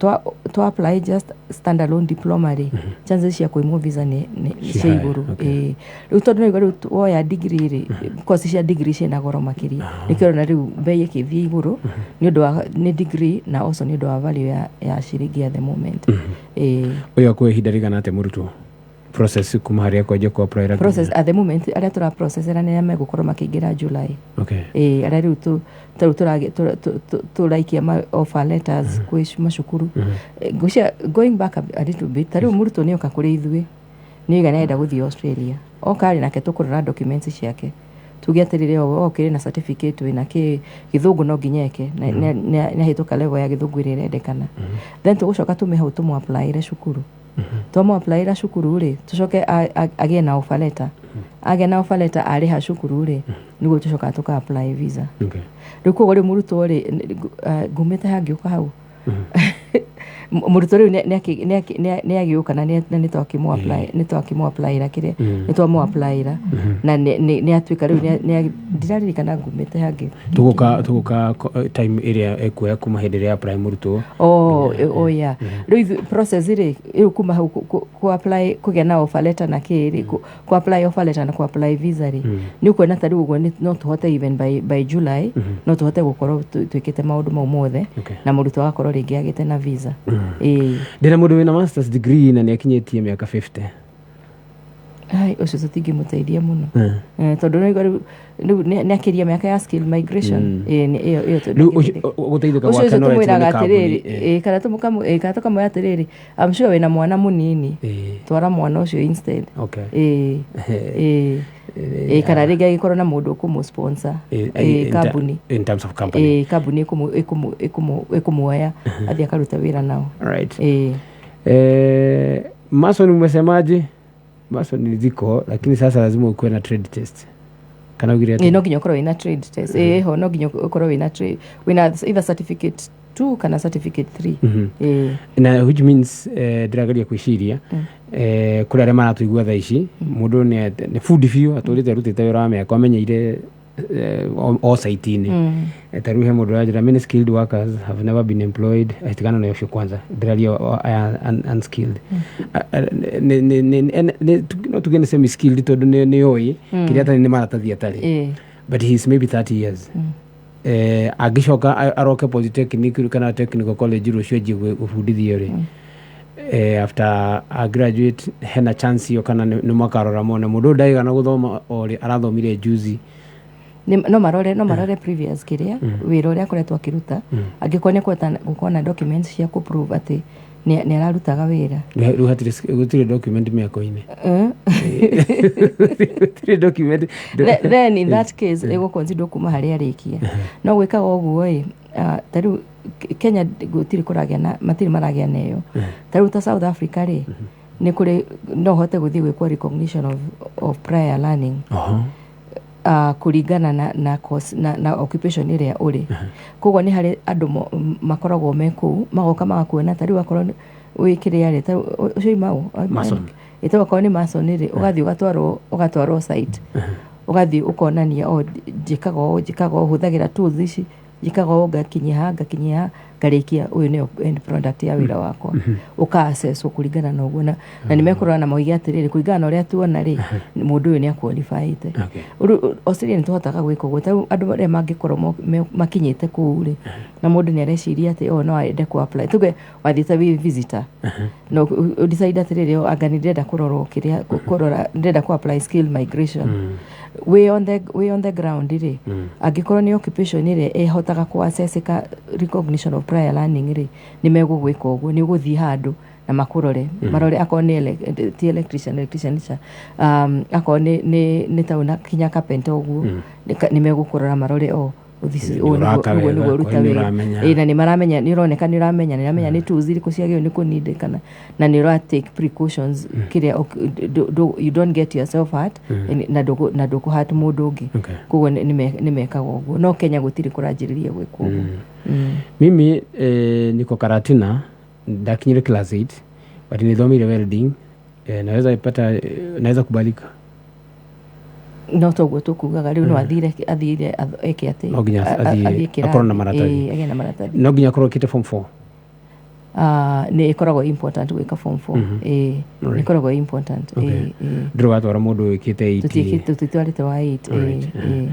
twa apply just standalone diploma rĩ, chances cia kũimwo visa nĩ Ci cia high, igũrũ. okay. Ĩĩ. Rĩu tondũ nĩũigua rĩu woya degree rĩ, course cia degree ciĩna goro makĩria, nĩkĩo ũrona rĩu mbei ĩkĩthiĩ igũrũ, nĩ ũndũ wa nĩ degree na also nĩ ũndũ wa value ya ciringi at the moment. Ĩĩ. Ũyũ akũhe ihinda rĩigana atĩa mũrutwo, process kuma harĩa kwanjia kũ apply? Process at the moment, arĩa tũra processera nĩ arĩa megũkorwo makĩingĩra July. Ĩĩ, arĩa rĩu ta rĩu tũraikia ma offer letters kwĩ macukuru. Ngwĩciria going back a little bit, ta rĩu mũrutwo nĩ oka kũrĩ ithuĩ, nĩ oiga nĩarenda gũthiĩ Australia, oka rĩ, nake tũkũrora documents ciake, tuge atĩrĩrĩ, o okĩrĩ na certificate wĩna kĩ gĩthũngũ, no nginya eke nĩ ahĩtũka level ya gĩthũngũ ĩrĩa ĩrendekana. Then tũgũcoka tume hau tũmũ applyĩre cukuru. Twamũ applyĩra cukuru rĩ, tũcoke agĩe na offer letter. Agĩa na offer letter, arĩha cukuru rĩ, nĩguo tũcokaga tũka apply visa. Rĩu koguo rĩu mũrutwo rĩ, ngumĩte hangĩũka hau, mũrutwo rĩu nĩ agĩũka na nĩ twakĩmũ applyĩra kĩrĩa nĩ twamũ applyĩra na nĩ atuĩka rĩu ndiraririkana ngumĩte hangĩ. Tũgũka time ĩrĩa ĩkuoya kuma hĩndĩ ĩrĩa apply mũrutwo. Oh yeah, rĩu process rĩ, rĩu kuma hau ku apply, kũgĩa na offer letter na kĩ rĩ, ku apply offer letter na ku apply visa rĩ, nĩ ũkuona ta rĩu ũguo no tũhote even by July, no tũhote gũkorwo twĩkĩte maũndũ mau mothe na mũrutwo agakorwo rĩngĩ agĩte na visa. Ĩĩ. Ndĩna mũndũ wĩna masters degree na nĩ akinyĩtie mĩaka 50. Ai, ũcio tũtingĩmũteithia mũno. Tondũ nĩ rĩu nĩ akĩria mĩaka ya skill migration. Ĩĩ, ĩyo Rĩu gũteithĩka ũcio gwake ũcio no etwo tũmwĩraga nĩ kambuni. atĩrĩrĩ, kana tũkamwĩra atĩrĩrĩ, I'm sure wĩna mwana mũnini, twara mwana ũcio instead. Ĩĩ, kana rĩngĩ agĩkorwo na mũndũ ũkũmũ sponsor. Kambuni. In terms of company. Ĩĩ, kambuni ĩkũmuoya athiĩ akaruta wĩra nao. Ĩĩ. Mason, umesemaje? Mason ziko, lakini sasa lazima ukuwe na trade test, kana ugire Ĩĩ, no nginya ũkorwo wĩna trade test ĩho, no nginya ũkorwo wĩna trade, wĩna either certificate 2 kana certificate 3. Ĩĩ. Na which means, ndĩrageria gwĩciria, kũrĩ arĩa maratũigua thaa ici, mũndũ nĩ bundi biũ, atũrĩte arutĩte wĩra wa mĩaka, amenyeire o site-inĩ. Ta rĩu he mũndũ ũranjĩra, "Many skilled workers have never been employed." Tigana na ũcio kwanza, ndĩraria aya unskilled. No tuge nĩ semi skilled, tondũ nĩ oĩ kĩrĩa atarĩ nĩ maratathi atarĩ, but he is maybe 30 years. Angĩcoka aroke polytechnic kana technical college rũciũ anjie gũbundithio rĩ, after a graduate, hena chance ĩyo, kana nĩ makarora mone mũndũ ũyũ ndaigana gũthoma o rĩ arathomire juzi? No marore previous kĩrĩa wĩra ũrĩa akoretwo akĩruta, angĩkorwo nĩ ekũhota gũkorwo na documents cia kũ prove atĩ nĩ ararutaga wĩra. Rĩu gũtirĩ document mĩako-inĩ, gũtirĩ document. Then in that case ĩgũ consider kuma harĩa arĩkia. No gwĩkaga ũguo ĩ, ta rĩu Kenya gũtirĩ kũragĩa na, matirĩ maragĩa na ĩyo. Ta rĩu ta South Africa rĩ, nĩ kũrĩ, no ũhote gũthiĩ gwĩkwo recognition of prior learning kũringana na course, na occupation ĩrĩa ũrĩ. Koguo nĩ harĩ andũ makoragwo me kũu, magoka magakuona. Ta rĩu akorwo wĩ kĩrĩa rĩ, ta rĩu ũcio ima ũ? Mason. Ĩ, ta akorwo nĩ mason rĩ, ũgathiĩ ũgatwarwo site, ũgathiĩ ũkonania, o njĩkaga ũũ, njĩkaga ũũ, hũthagĩra tools ici, njĩkaga ũũ, ngakinyia haha, ngakinyia haha, Ngarĩkia, ũyũ nĩyo end product ya wĩra wakwa. Ũka-assesswo kũringana na ũguo, na nĩ mekũrora na moige atĩrĩrĩ, kũringana na ũrĩa tuona rĩ, mũndũ ũyũ nĩ aqualifyĩte. Rĩu Australia nĩ tũhotaga gwĩka ũguo. Tarĩu andũ arĩa mangĩkorwo makinyĩte kũu rĩ, na mũndũ nĩ areciria atĩ o no ende ku apply, tuge wathiĩte wĩ visitor, no ũ decide atĩrĩrĩ, "O, anga nĩ ndĩrenda kũrorwo kĩrĩa kũrora, ndĩrenda ku apply skill migration," wĩ on the ground rĩ, angĩkorwo nĩ occupation ĩrĩa ĩhotaga kũ accessĩka recognition of prior learning rĩ, nĩ megũgwĩka ũguo. Nĩ ũgũthiĩ handũ na makũrore, marore akorwo nĩ ti electrician, electrician cha, akorwo nĩ tauna kinya carpenter ũguo, nĩ megũkũrora marore o Nĩ ũũ nĩguo ũraka nĩguo wega, nĩguo ũruta kwa nĩ wĩra. ũramenya. Ĩĩ, na nĩ maramenya, nĩ ũroneka nĩ ũramenya, nĩ ũramenya nĩ tools irĩkũ ciagĩrĩirwo nĩ kũnindĩkana, na nĩ ũra take precautions kĩrĩa you don't get yourself hurt na ndũkũ hurt mũndũ ũngĩ. Koguo nĩ mekaga ũguo, no Kenya gũtirĩ kũranjĩrĩria gwĩkwo ũguo. Mimi niko Karatina, ndakinyire class 8, but nithomire welding, naweza ipata, naweza kubalika? No toguo tũkugaga rĩu no athire eke atĩ No nginya athiĩ kĩrathi. Akorwo na maratathi. Ĩĩ, agĩe na maratathi. No nginya akorwo kite form 4? Ah, nĩ ĩkoragwo important gwĩka form 4, ĩĩ, nĩ ĩkoragwo important, ĩĩ, ĩĩ. Ndĩrĩ watwara mũndũ wĩkĩte 8? Tũtitwarĩte wa 8, ĩĩ, ĩĩ.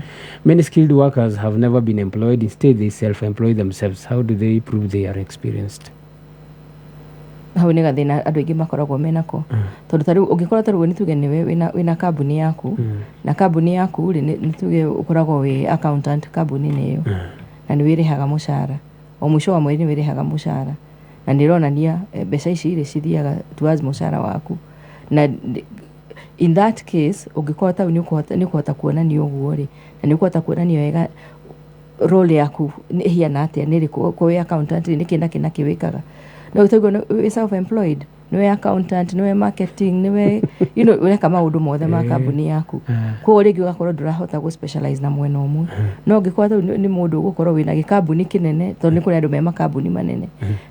Many skilled workers have never been employed. Instead, they self-employ themselves. How do they prove they are experienced? Hau nĩ gathĩna andũ aingĩ makoragwo menako, tondũ tarĩu ũngĩkorwo, tarĩu nĩ tuge nĩwe wĩna kambuni yaku, na kambuni yaku rĩ, nĩ tuge ũkoragwo wĩ accountant kambuni-inĩ ĩyo, na nĩ wĩrĩhaga mũcara o mũico wa mweri, nĩ wĩrĩhaga mũcara, na nĩ ĩronania mbeca ici rĩ cithiaga towards mũcara waku, na in that case ũngĩkorwo tau nĩ ũkũhota kuonania ũguo rĩ, na nĩ ũkũhota kuonania wega role yaku ĩhiana atĩa, nĩ ĩrĩkũ, ko wĩ accountant rĩ, nĩkĩ na kĩ na kĩ wĩkaga. No ũtaiguo wĩ self employed, nĩwe accountant, nĩwe marketing, nĩwe ũreka maũndũ mothe ma kambuni yaku, koguo rĩngĩ ũgakorwo ndũrahota gũ specialize na mwena ũmwe. No ũngĩkorwo tau nĩ mũndũ ũgũkorwo wĩna gĩkambuni kĩnene, tondũ nĩ kũrĩ andũ me makambuni manene,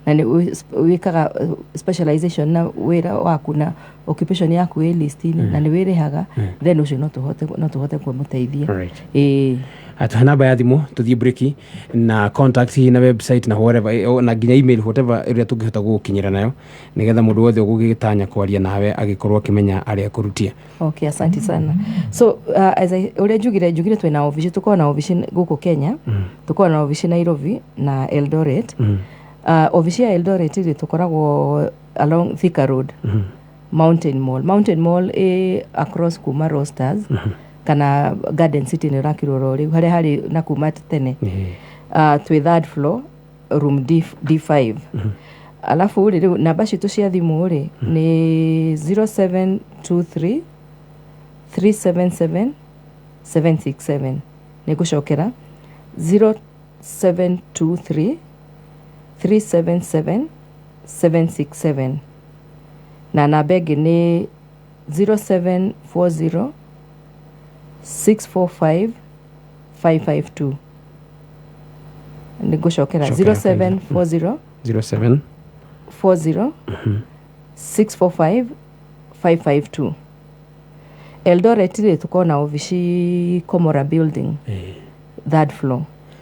na nĩ wĩkaga specialization na wĩra waku na occupation yaku ĩ list-inĩ na nĩ wĩrĩhaga, then ũcio no tũhote kũmũteithia. Ĩĩ. Atuhe namba ya thimũ tuthiĩ break, na contact na website na whatever, na nginya email, whatever ĩrĩa tũngĩhota gũgũkinyĩra nayo, nĩgetha mũndũ wothe ũgũgĩtanya kwaria nawe agĩkorwo akĩmenya arĩa ekũrutia. Okay, asante sana. So as I, ũrĩa njugire twĩna ofici, tũkoragwo na ofici gũkũ Kenya, tũkoragwo na ofici Nairobi na Eldoret. Ofici ya Eldoret rĩ, tũkoragwo along Thika Road, Mountain Mall. Mountain Mall ĩ across kuma Rosters kana Garden City, nĩ ũrakirwo rĩu harĩa harĩ na kuma tene. Twĩ third floor, room D, D5. Alafu rĩ, rĩu namba citũ cia thimũ rĩ nĩ 0723 377 767. Nĩ ngũcokera, 0723 377 767. Na namba ĩngĩ nĩ 0740 645 552. Nĩ ngũcokera. Cokera. 0740 07 40 645 552. Eldoret rĩ, tũkoragwo na ofici Komora Building, third floor.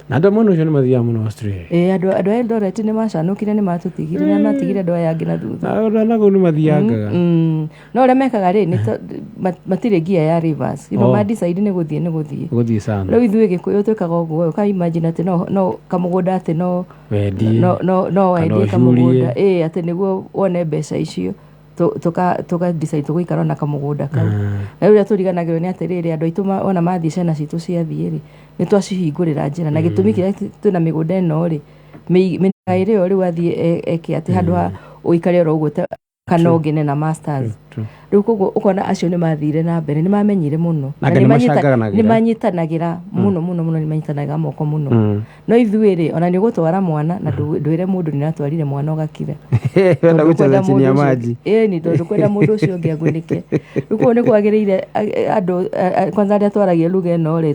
Na andũ a mwena ũcio nĩ mathiaga mũno Australia? Ĩ, andũ a Eldoret nĩ macanũkire, nĩ matũtigire na matigire andũ aya angĩ na thutha. Na andũ a nakũu nĩ mathiangaga. No ũrĩa mekaga rĩ, nĩ matirĩ ngia ya rivers. Oh. Ma decide nĩ gũthiĩ nĩ gũthiĩ. Gũthiĩ sana. Rĩu ithuĩ Gĩkũyũ twĩkaga ũguo, ũka imagine atĩ no kamũgũnda atĩ no wendie. No kana wendie kamũgũnda ũcurie. Ĩ, atĩ nĩguo wone mbeca icio, tũka decide tũgũikara na kamũgũnda kau. Na rĩu ũrĩa tũriganagĩrwo nĩ atĩrĩrĩ, andũ aitũ ona mathiĩ, ciana citũ ciathiĩ rĩ, nĩ twacihingũrĩra njĩra, na gĩtũmi kĩrĩa twĩna mĩgũnda ĩno rĩ, mĩaka ĩrĩ o rĩu athiĩ eke atĩ handũ ha ũikare oro ũguo kana ũngĩne na masters. True. Rĩu koguo ũkona acio nĩ mathire na mbere, nĩ mamenyire mũno. Na anga nĩ macanganagĩra. Nĩ manyitanagĩra mũno mũno mũno, nĩ manyitanagĩra moko mũno. No ithuĩ rĩ, ona nĩ ũgũtwara mwana na ndwĩre mũndũ nĩ ũratwarire mwana, ũgakira. Wenda Tondũ gũcheza kwenda chini ya mũndũ ũcio- maji. Ĩni, tondũ kwenda mũndũ ũcio ũngĩ agunĩke. Rĩu koguo nĩ kwagĩrĩire andũ kwanza arĩa twaragia lugha ĩno rĩ,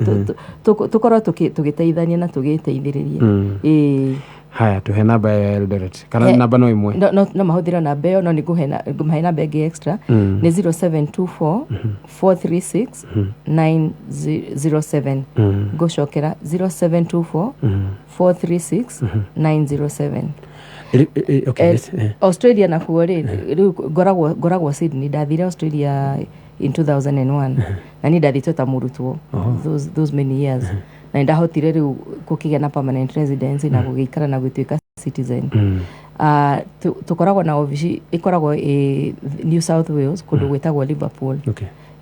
tũkorwo tũgĩteithania na tũgĩteithĩrĩria. Ĩĩ. Haya, tuhe namba ya Eldoret kana namba no imwe? No mahũthĩre namba ĩyo, no nĩ ngũmahe namba ĩngĩ extra, nĩ 0724 436 907. Ngũcokera, 0724 436 907. Okay, yes. Australia nakuo rĩ, rĩu ngoragwo Sydney. Ndathire Australia in 2001 na niĩ ndathĩte ta mũrutwo those many years, na nĩndahotire rĩu gũkĩgĩa na permanent residency na gũgĩikara na gũtuĩka citizen. Tũkoragwo na obici ĩkoragwo ĩ New South Wales, kũndũ gwĩtagwo Liverpool.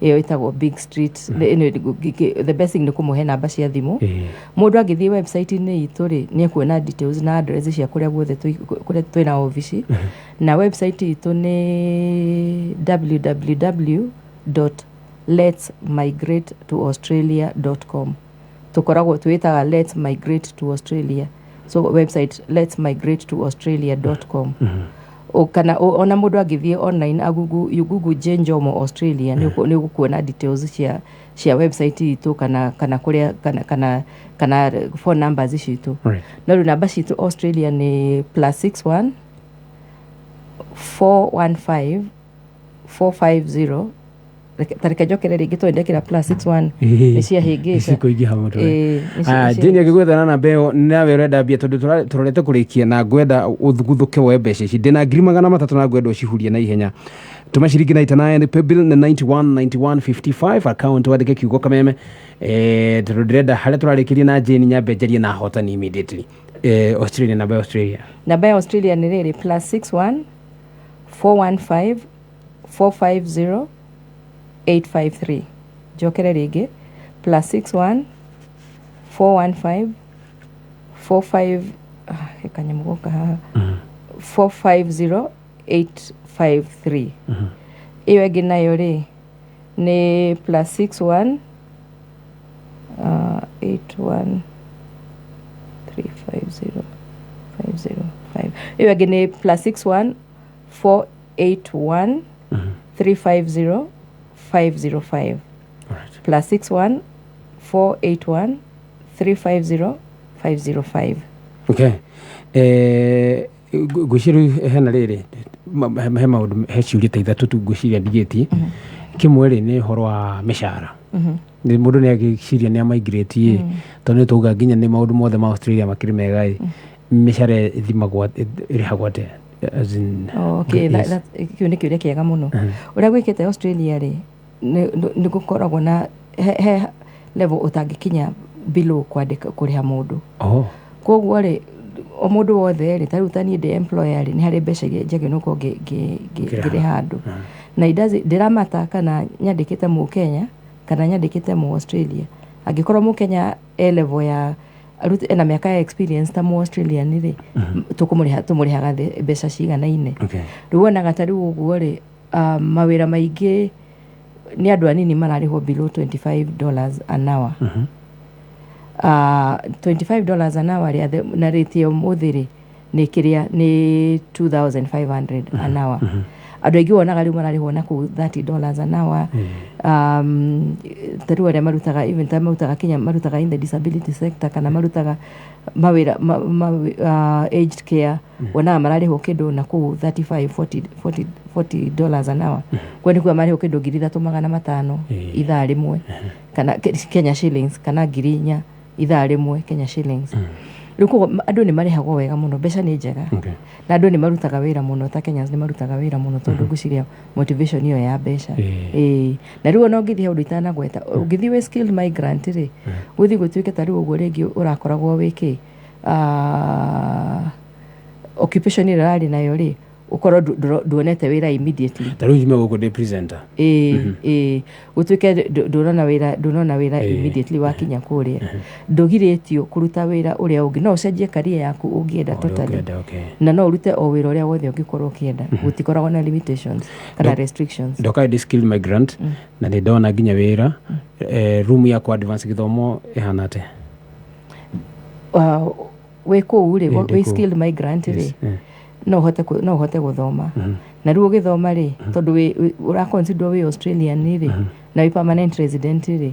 Ĩyo ĩtagwo Big Street. The best thing nĩ kũmũhe namba cia thimũ. Mũndũ angĩthiĩ website-inĩ itũ rĩ, nĩ ekuona details na address cia kũrĩa guothe kũrĩa twĩna obici, na website itũ nĩ www.letsmigratetoaustralia.com. Tũkoragwo twĩtaga Let's Migrate to Australia, so website letsmigratetoaustralia.com. Kana ona mũndũ angĩthiĩ online agugu, you google Jane Njomo Australia, nĩ ũgũkuona details cia website itũ kana kũrĩa kana phone numbers citũ. No rĩu namba citũ Australia nĩ +61 415 450. Ta reke njokere rĩngĩ, tondũ ndekĩra +61 nĩ ciahĩngĩca. Cikũingĩha mũtwe. Ĩĩ, Aya, Jane agĩgwetha na namba ĩyo nawe ũrenda mbia, tondũ tũrorete kũrĩkia na ngwenda ũthuguthuke woe mbeca ici. Ndĩna 300,000 na ngwenda ũcihurie na ihenya. Tũma ciringi 99, paybill nĩ 91 91 55, account wandĩke kiugo Kameme. Tondũ ndĩrenda harĩa tũrarĩkĩria na Jane nyambe njarie na ahotani immediately. Australia, namba ya Australia? Namba ya Australia nĩ rĩrĩ, +61 415 450 853. Njokere rĩngĩ, +61 415 45, ah, he kanyamũ goka haha, 450 853. Ĩyo ĩngĩ nayo rĩ nĩ +61 81 350 505. Ĩyo ĩngĩ nĩ +61 481 350 505. +61 481 350 505. Okay, ngwĩciria rĩu hena rĩrĩ, he maũndũ, he ciũria ta ithatũ tu ngwĩciria ndigĩtie. Kĩmwe rĩ, nĩ ũhoro wa mĩcara. Nĩ mũndũ nĩ agĩciria nĩ amaingirĩti ĩ, tondũ nĩ tauga nginya nĩ maũndũ mothe ma Australia makĩrĩ mega ĩ, mĩcara ĩthimagwo, ĩrĩhagwo atĩa? As in, Oh, okay, yes. Kĩu nĩ kĩũria kĩega mũno. Ũrĩa gwĩkĩte Australia rĩ, nĩ gũkoragwo na he level ũtangĩkinya below kwandĩka kũrĩha mũndũ. Koguo rĩ, o mũndũ wothe rĩ, ta rĩu ta niĩ ndĩ employer rĩ, nĩ harĩ mbeca iria njagĩrĩirwo gũkorwo Ngĩrĩha. ngĩrĩha andũ, na ndĩramata kana nyandĩkĩte Mũkenya kana nyandĩkĩte mũ Australia. Angĩkorwo Mũkenya e level ya ena mĩaka ya experience ta mũ Australian rĩ, tũkũmũrĩha, tũmũrĩhaga mbeca ciganaine. Rĩu wonaga ta rĩu ũguo rĩ, mawĩra maingĩ nĩ andũ anini mararĩhwo below $25 an hour. $25 an hour rĩ, na rate ya ũmũthĩ rĩ, nĩ kĩrĩa nĩ 2500 an hour. Andũ aingĩ wonaga rĩu mararĩhwo na kũu $30 an hour. Ta rĩu arĩa marutaga, even ta marutaga Kenya, marutaga in the disability sector kana marutaga mawĩra aged care, wonaga mararĩhwo kĩndũ na kũu 35, 40, 40, $40 an hour. Kwa nĩ kuga marĩhwo kĩndũ 3500 ithaa rĩmwe kana Kenya shillings, kana 4000 ithaa rĩmwe Kenya shillings. Rĩu koguo andũ nĩ marĩhagwo wega mũno, mbeca nĩ njega, na andũ nĩ marutaga wĩra mũno. Ta Kenyans nĩ marutaga wĩra mũno, tondũ ngwĩciria motivation ĩyo ya mbeca. Ĩĩ, na rĩu ona ũngĩthiĩ handũ itanagweta, ũngĩthiĩ wĩ skilled migrant rĩ, gũthiĩ gũtuĩke ta rĩu ũguo rĩngĩ ũrakoragwo wĩ kĩ, occupation ĩrĩa ũrarĩ nayo rĩ, ũkorwo nduonete wĩra immediately. Ta rĩu njume gũkũ ndĩ presenter. Ĩĩ, gũtuĩke ndũrona wĩra immediately wakinya kũrĩa, ndũgirĩtio kũruta wĩra ũrĩa ũngĩ. No ũcenjie career yaku ũngĩenda. Ũrĩa Totally. ũngĩenda, okay. Na no ũrute o wĩra ũrĩa wothe ũngĩkorwo ũkĩenda. Gũtikoragwo na limitations kana restrictions. Ndoka ndĩ skilled migrant na nĩ ndona nginya wĩra, room ya ku advance gĩthomo ĩhana atĩa? Wĩ kũu rĩ, Ĩĩ, ndĩ wĩ kũu. skilled migrant rĩ, no ũhote gũthoma. Na rĩu ũgĩthoma rĩ, tondũ ũraconsider wĩ Australian rĩ, na wĩ permanent resident rĩ.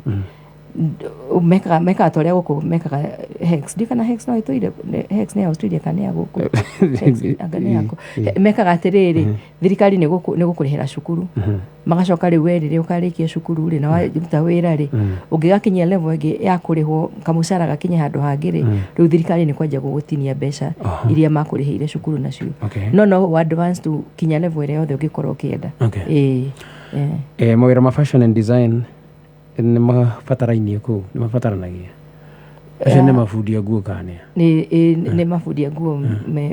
Mekaga ta ũrĩa gũkũ mekaga HECS. Ndiũ kana HECS no ĩtũire. HECS nĩ ya Australia kana nĩ ya gũkũ? HECS, anga nĩ yaku. Mekaga atĩrĩrĩ, thirikari nĩ gũkũrĩhĩra cukuru, magacoka rĩu we rĩrĩa ũkarĩkia cukuru rĩ na waruta wĩra rĩ, ũngĩgakinyia level ĩngĩ ya kũrĩhwo kamũcara gakinye handũ hangĩ rĩ, rĩu thirikari nĩ kwanjia gũgũtinia mbeca iria makũrĩhĩire cukuru nacio. No advance to kinya level ĩrĩa yothe ũngĩkorwo ũkĩenda. Ĩĩ. Mawĩra ma fashion and design nĩ mabatarainie kũu, nĩ mabataranagia? Acio nĩ mabundi a nguo kana nĩa? Nĩ mabundi a nguo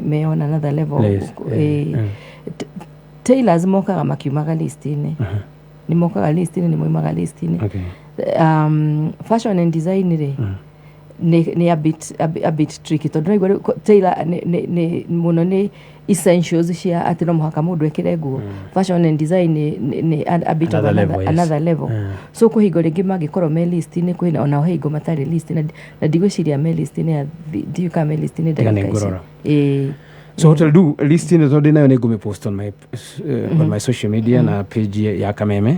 me on another level. Yes. Ĩĩ. Tailors mokaga makiumaga list-inĩ, nĩ mokaga list-inĩ, nĩ moimaga list-inĩ. Fashion and design rĩ, nĩ a bit tricky, tondũ naigua rĩu tailor nĩ mũno nĩ essentials cia atĩ no mũhaka mũndũ ekĩre nguo. Fashion and design nĩ a bit of another another, level, yes. Another level. So kwĩ hingo rĩngĩ mangĩkorwo me list-inĩ, kwĩna ona he hingo matarĩ list, na ndigwĩciria me list-inĩ ya ndiũĩ kana me list-inĩ Tiga ndagĩka ici. nĩngũrora. Ĩĩ. So Hotel Du list ĩno, tondũ ndĩnayo, nĩ ngũmĩpost on my social media na page ya Kameme,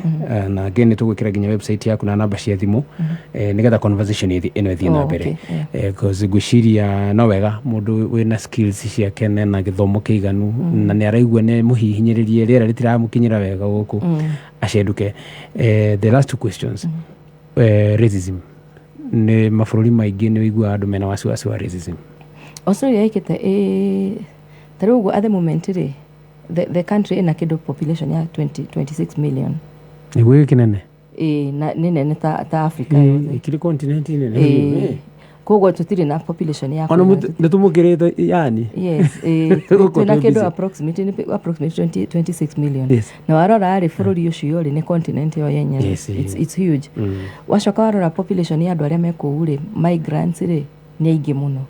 na again nĩ tũgwĩkĩra nginya website yaku na namba cia thimũ, nĩgetha conversation ĩno ĩthiĩ na mbere. 'Cause ngwĩciria no wega mũndũ wĩna skills ciake na gĩthomo kĩiganu na nĩ araigua nĩ mũhihinyĩrĩrie, rĩera rĩtiramũkinyĩra wega gũkũ, acenduke. The last two questions. Racism, nĩ mabũrũri maingĩ nĩ ũiguaga andũ mena wasiwasi wa racism. Australia ĩkĩte ĩ ta rĩu ũguo at the moment rĩ, the country ĩna kĩndũ population ya 20, 26 million. Nĩguo gĩkĩ nene. Ĩ na nĩ nene ta Africa yothe. Ĩkĩrĩ continent nene. Ĩ, koguo tũtirĩ na population ya ona kũigana. nĩ tũmũkĩrĩte yani. Yes, ĩ, Gũkũ twĩna twĩ kĩndũ busy. approximately 26 million. Na warora rĩ, bũrũri ũcio rĩ, nĩ continent ĩyo yenyewe. It's huge. Wacoka warora population ya andũ arĩa me kũu rĩ, migrants rĩ, nĩ aingĩ mũno,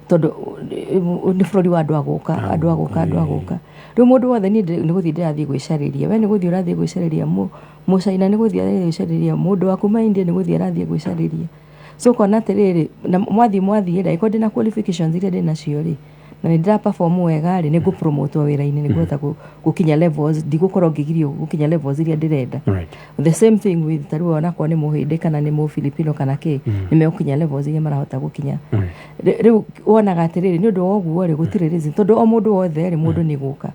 tondũ nĩ bũrũri wa andũ agũka, andũ agũka, andũ agũka. Rĩu mũndũ wothe niĩ nĩ gũthiĩ ndĩrathiĩ gwĩcarĩria, we nĩ gũthiĩ ũrathiĩ gwĩcarĩria, mũcaina nĩ gũthiĩ arathiĩ gwĩcarĩria, mũndũ wa kuma India nĩ gũthiĩ arathiĩ gwĩcarĩria. So ũkona atĩrĩrĩ, na mwathiĩ rĩ, angĩkorwo ndĩna qualifications iria ndĩnacio rĩ, na nĩ ndĩra perform wega rĩ, nĩ ngũpromotwo wĩra-inĩ, nĩ ngũhota gũkinya levels, ndigũkorwo ngĩgirio gũkinya levels iria ndĩrenda. The same thing with tarĩu onakorwo nĩ mũhĩndĩ kana nĩ mũfilipino kana kĩ, nĩ megũkinya levels iria marahota gũkinya. Rĩu wonaga atĩrĩrĩ, nĩ ũndũ wa ũguo rĩ, gũtirĩ reason, tondũ o mũndũ wothe rĩ, mũndũ nĩ gũka.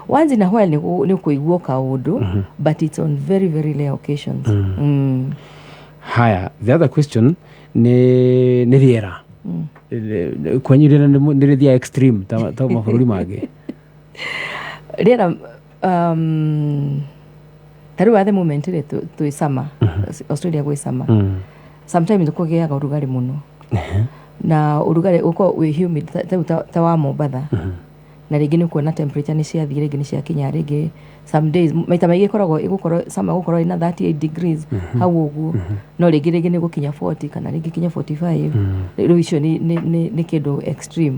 Once in a while nĩ ũkũigua kaũndũ, but it's on very very rare occasions. Haya, the other question nĩ rĩera. Kwanyu rĩera nĩ rĩthiaga extreme ta mabũrũri mangĩ? Rĩera, ta rĩu at the moment rĩ, twĩ summer. Australia gwĩ summer. Sometimes kũgĩaga ũrugarĩ mũno, na ũrugarĩ ũkorwo wĩ humid ta rĩu ta wa Mombatha, na rĩngĩ nĩ ũkuona temperature nĩ ciathiĩ, rĩngĩ nĩ ciakinya, rĩngĩ some days, maita maingĩ ĩkoragwo ĩgũkorwo summer gũkorwo ĩna 38 degrees hau ũguo, no rĩngĩ nĩ gũkinya 40 kana rĩngĩ kinya 45. Rĩu icio nĩ kĩndũ extreme.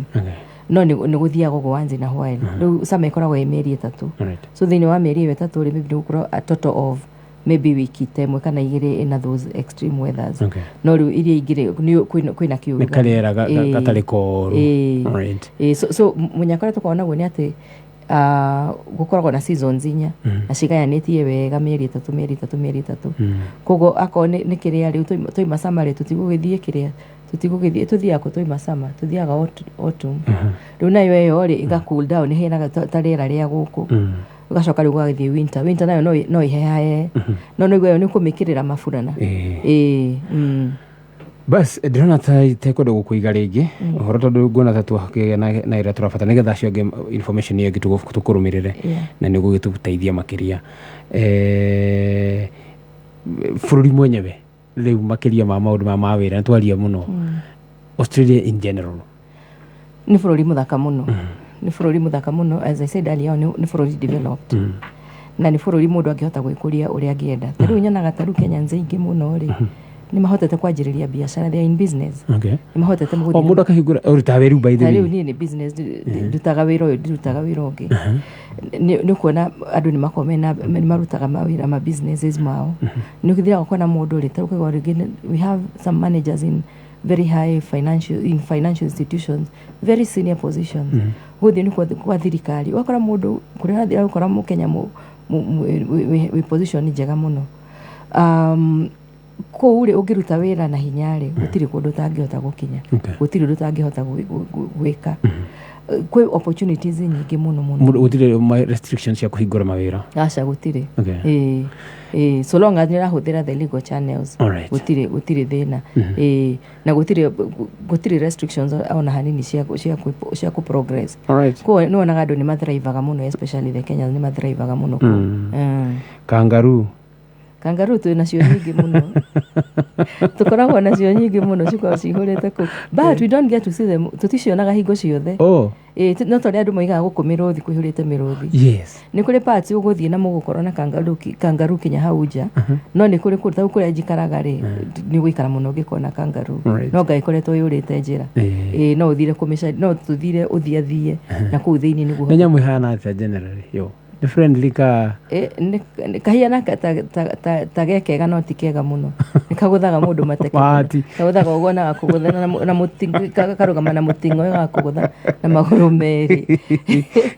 No nĩ gũthiaga ũguo once in a while. Rĩu summer ĩkoragwo ĩ mĩeri 3. So thĩinĩ wa mĩeri ĩyo 3 rĩ, maybe nĩ gũkorwo a total of maybe wiki ta 1 kana 2 ĩna those extreme weathers. No rĩu iria ingĩ rĩ, kwĩna Nĩ kĩũrugarĩ. Karĩera gatarĩ koru. Ĩĩ, so mũnyaka ũrĩa tũkoragwo naguo nĩ atĩ gũkoragwo na seasons 4 na cigayanĩtie wega, mĩeri 3, mĩeri 3, mĩeri 3. Koguo akorwo nĩ kĩrĩa rĩu twaima summer rĩ, tũtigũgĩthiĩ kĩrĩa, tũtigũgĩthiĩ, tũthiaga kũ twaima summer? Tũthiaga autumn. Rĩu nayo ĩyo rĩ, ĩga cool down, ĩheanaga ta rĩera rĩa gũkũ. Ũgacoka rĩu ũgagĩthiĩ winter. Winter nayo no ĩhehahe, no nĩguo ĩyo nĩ ũkũmĩkĩrĩra maburana. Ĩĩ. Bas, ndĩrona ta itekwenda gũkũiga rĩngĩ ũhoro, tondũ nguona ta twakĩgĩa na ĩrĩa tũrabatara, nĩgetha acio angĩ information ĩyo ĩngĩ tũkũrũmĩrĩre. Na nĩ ũgũgĩtũteithia makĩria. Bũrũri mwenyewe rĩu, makĩria ma maũndũ ma mawĩra nĩ twaria mũno, Australia in general? Nĩ bũrũri mũthaka mũno, nĩ bũrũri mũthaka mũno. As I said earlier on, nĩ bũrũri developed na nĩ bũrũri mũndũ angĩhota gwĩkũria ũrĩa angĩenda. Ta rĩu nyonaga ta rĩu Kenyans aingĩ mũno rĩ, nĩ mahotete kwanjĩrĩria biacara, they are in business. Nĩ mahotete O gũthiĩ mũndũ akahingũra ũrutaga wĩra by the ta way. Rĩu niĩ nĩ business ndutaga wĩra ũyũ, ndirutaga wĩra ũngĩ. Nĩ ũkuona andũ nĩ makoragwo mena, nĩ marutaga mawĩra ma businesses mao. Nĩ ũthiaga ũkona mũndũ rĩ, ta rĩu ũkaigua rĩngĩ we have some managers in very high financial, in financial institutions, very senior positions. Gũthiĩ nĩ kwa thirikari, ũgakora mũndũ kũrĩa ũrathiĩ ũgakora mũkenya wĩ position njega mũno. Kũu rĩ, ũngĩruta wĩra na hinya rĩ, gũtirĩ kũndũ ũtangĩhota gũkinya. Gũtirĩ ũndũ ũtangĩhota gwĩka. Kwĩ opportunities nyingĩ mũno mũno. Gũtirĩ restrictions cia kũhingũra mawĩra? Aca, gũtirĩ. Ĩĩ, so long as nĩ ũrahũthĩra the legal channels, gũtirĩ thĩna. Ĩĩ, na gũtirĩ restrictions ona hanini cia kũ progress. Koguo nĩ wonaga andũ nĩ mathrivaga mũno, especially the Kenyans nĩ mathrivaga mũno kũu. Kangaroo? Kangaroo twĩ nacio nyingĩ mũno, tũkoragwo nacio nyingĩ mũno, cikoragwo cihũrĩte kũu, but we don't get to see them, tũticionaga hingo ciothe. Ĩĩ, no torĩa andũ moigaga gũkũ mĩrũthi, kũihũrĩte mĩrũthi. Nĩ kũrĩ parts ũgũthiĩ na mũgũkorwo na kangaroo kinya hau nja, no nĩ kũrĩ kũndũ ta kũrĩa njikaraga rĩ, nĩ ũgũikara mũno ũngĩkona kangaroo. No Ngai ĩkoretwo yũrĩte njĩra. Ĩĩ, no ũthire kũmĩcaria, no tũthire ũthiathie na kũu thĩinĩ nĩguo. Nĩ nyamũ ihana atĩa generally? Yo nĩ friendly ka? Ĩ, nĩ kahiana ta ge kega, no ti kega mũno, nĩ kagũthaga mũndũ mateke mũno. Bahati. Kagũthaga ũguo na gakũgũtha na karũgama na mũting'oe, gagakũgũtha na magũrũ merĩ.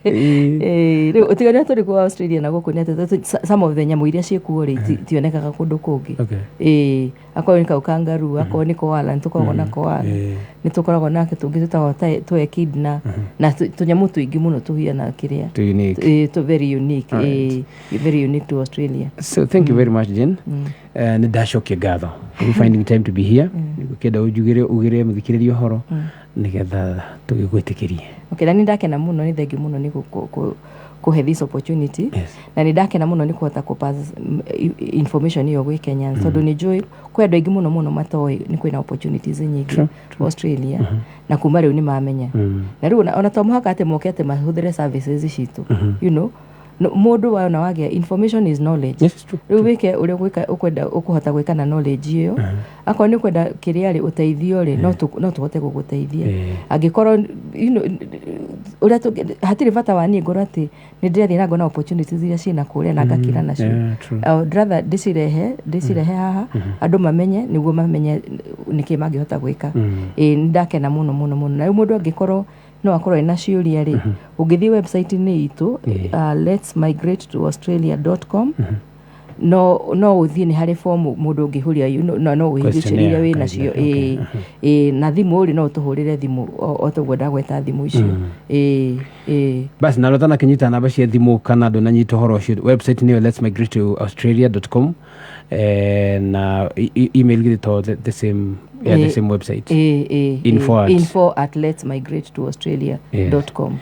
Ĩĩ, rĩu ũtiganu tũrĩ kuo Australia na gũkũ nĩ atĩ some of the nyamũ iria ciĩkuo rĩ, itionekaga kũndũ kũngĩ. Ĩĩ, akorwo nĩ kau kangaroo, akorwo nĩ koala, nĩ tũkoragwo na koala. Nĩ tũkoragwo na tũngĩ tũtagwo tũ echidna na tũnyamũ tũingĩ mũno tũhiana kĩrĩa. Too unique. Ĩĩ, tũ very unique. Ĩĩ, very unique to Australia. So thank you very much, Jane. Nĩ ndacokia ngatho for finding time to be here. Kenda ũnjugĩre, ugĩre mũthikĩrĩria ũhoro nĩgetha tũgĩgwĩtĩkĩrie. Okay, na nĩ ndakena mũno, nĩ thengiũ mũno nĩ kũhe this opportunity. Na nĩ ndakena mũno nĩ kũhota kũ pass information ĩyo gwĩ Kenyans, tondũ nĩ njũĩ kwĩ andũ aingĩ mũno mũno matoĩ nĩ kwĩna opportunities nyingĩ Australia, na kuma rĩu nĩ mamenya. Na rĩu ona to mũhaka atĩ moke atĩ mahũthĩre services citũ. No, mũndũ wona wagĩa, information is knowledge. Yes, it's true. Rĩu wĩke ũrĩa ũgwĩka, ũkwenda ũkũhota gwĩka na knowledge ĩyo. Akorwo nĩ ũkwenda kĩrĩa rĩ, ũteithio rĩ, no tũhote gũgũteithia. Angĩkorwo ũrĩa hatirĩ bata wa niĩ ngorwo atĩ nĩ ndĩrathiĩ na ngona opportunities iria ciĩna kũrĩa na ngakira nacio. Yeah, true. I would rather ndĩcirehe haha andũ mamenye, nĩguo mamenye nĩkĩ mangĩhota gwĩka. Ĩĩ, nĩ ndakena mũno mũno mũno. Na rĩu mũndũ angĩkorwo no akorwo ena ciũria rĩ, ũngĩthiĩ website-inĩ itũ, letsmigrate-to-australia.com, no ũthiĩ, nĩ harĩ form mũndũ ũngĩihũria, no ũihũrie ciũria iria wĩ nacio. Ĩĩ, na thimũ rĩ, no ũtũhũrĩre thimũ o toguo ndagweta thimũ icio. Ĩĩ. Basi na ũtanakinyita namba cia thimũ kana ndũnanyita ũhoro ũcio, website nĩyo letsmigrate-to-australia.com, na email githĩ to the same, yeah, the same website? Ĩĩ. Info at- info@letsmigrate-to-australia.com.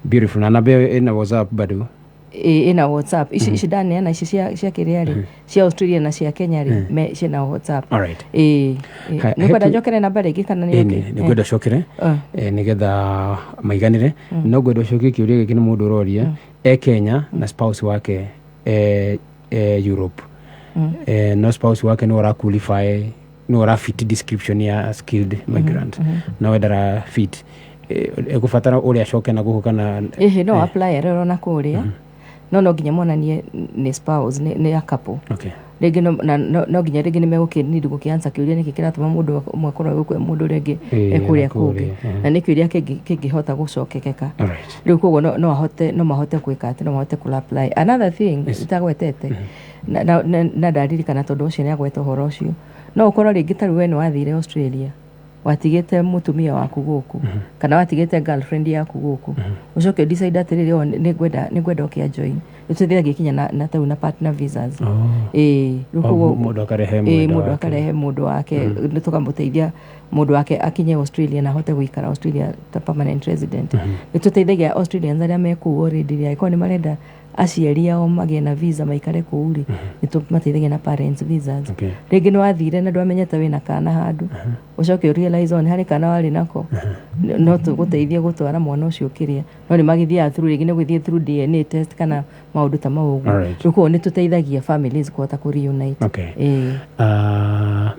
Beautiful. Na namba ĩyo ĩna WhatsApp bado? Ĩĩ, ĩna WhatsApp. Ici ndaneana ici cia kĩrĩa rĩ, cia Australia na cia Kenya rĩ, ciĩna WhatsApp. Ĩĩ. Nĩ kwenda njokere namba rĩngĩ kana nĩ okay? Nĩ ngwenda ũcokere, nĩgetha maiganĩre. No ngwenda ũcokie kĩũria gĩkĩ, nĩ mũndũ ũroria e Kenya na spouse wake e Europe. No spouse wake nĩ ũra qualify, nĩ ũra fit description ya skilled migrant, no we ndara fit. Egũbatara ũrĩa acoke na gũkũ kana? Ĩhĩ, no apply arĩ ona kũrĩa, no nginya monanie nĩ spouse, nĩ a couple. Rĩngĩ no nginya rĩngĩ nĩ megũkĩ gũkĩ answer kĩũria nĩkĩ kĩratũma mũndũ ũmwe akorwo gũkũ, mũndũ ũrĩa ũngĩ e kũrĩa na kũngĩ. Kũrĩa. Na nĩ kĩũria kĩngĩhota gũcokekeka. Rĩu koguo no mahote gwĩka atĩ no mahote kũ apply. Another thing itagwetete na ndaririkana tondũ ũcio nĩ agweta ũhoro ũcio, no ũkorwo rĩngĩ ta rĩu we nĩ wathire Australia, watigĩte mũtumia waku gũkũ kana watigĩte girlfriend yaku gũkũ, ũcoke decide atĩrĩrĩ, o nĩ ngwenda ũkĩa join, nĩ tũthiaga kinya na tau na partner visas. Ĩĩ, rĩu O, koguo mũndũ akarehe ĩĩ, mwendwa mũndũ wake. Akarehe mũndũ wake, nĩ tũkamũteithia mũndũ wake akinye Australia na ahote gũikara Australia ta permanent resident. Nĩ tũteithagia Australians arĩa me kũu already rĩ, angĩkorwo nĩ marenda aciari ao magĩe na visa maikare kũu rĩ, nĩ tũmateithagia na parents visas. Rĩngĩ nĩ wathire na ndwamenyete wĩna kana handũ, ũcoke ũrealize o nĩ harĩ kana warĩ nako, no tũgũteithie gũtwara mwana ũcio kĩrĩa, no nĩ magĩthiaga through, rĩngĩ nĩ gũthiĩ through DNA test kana maũndũ ta mau ũguo. Rĩu koguo nĩ tũteithagia families kũhota kũ reunite. Ĩĩ.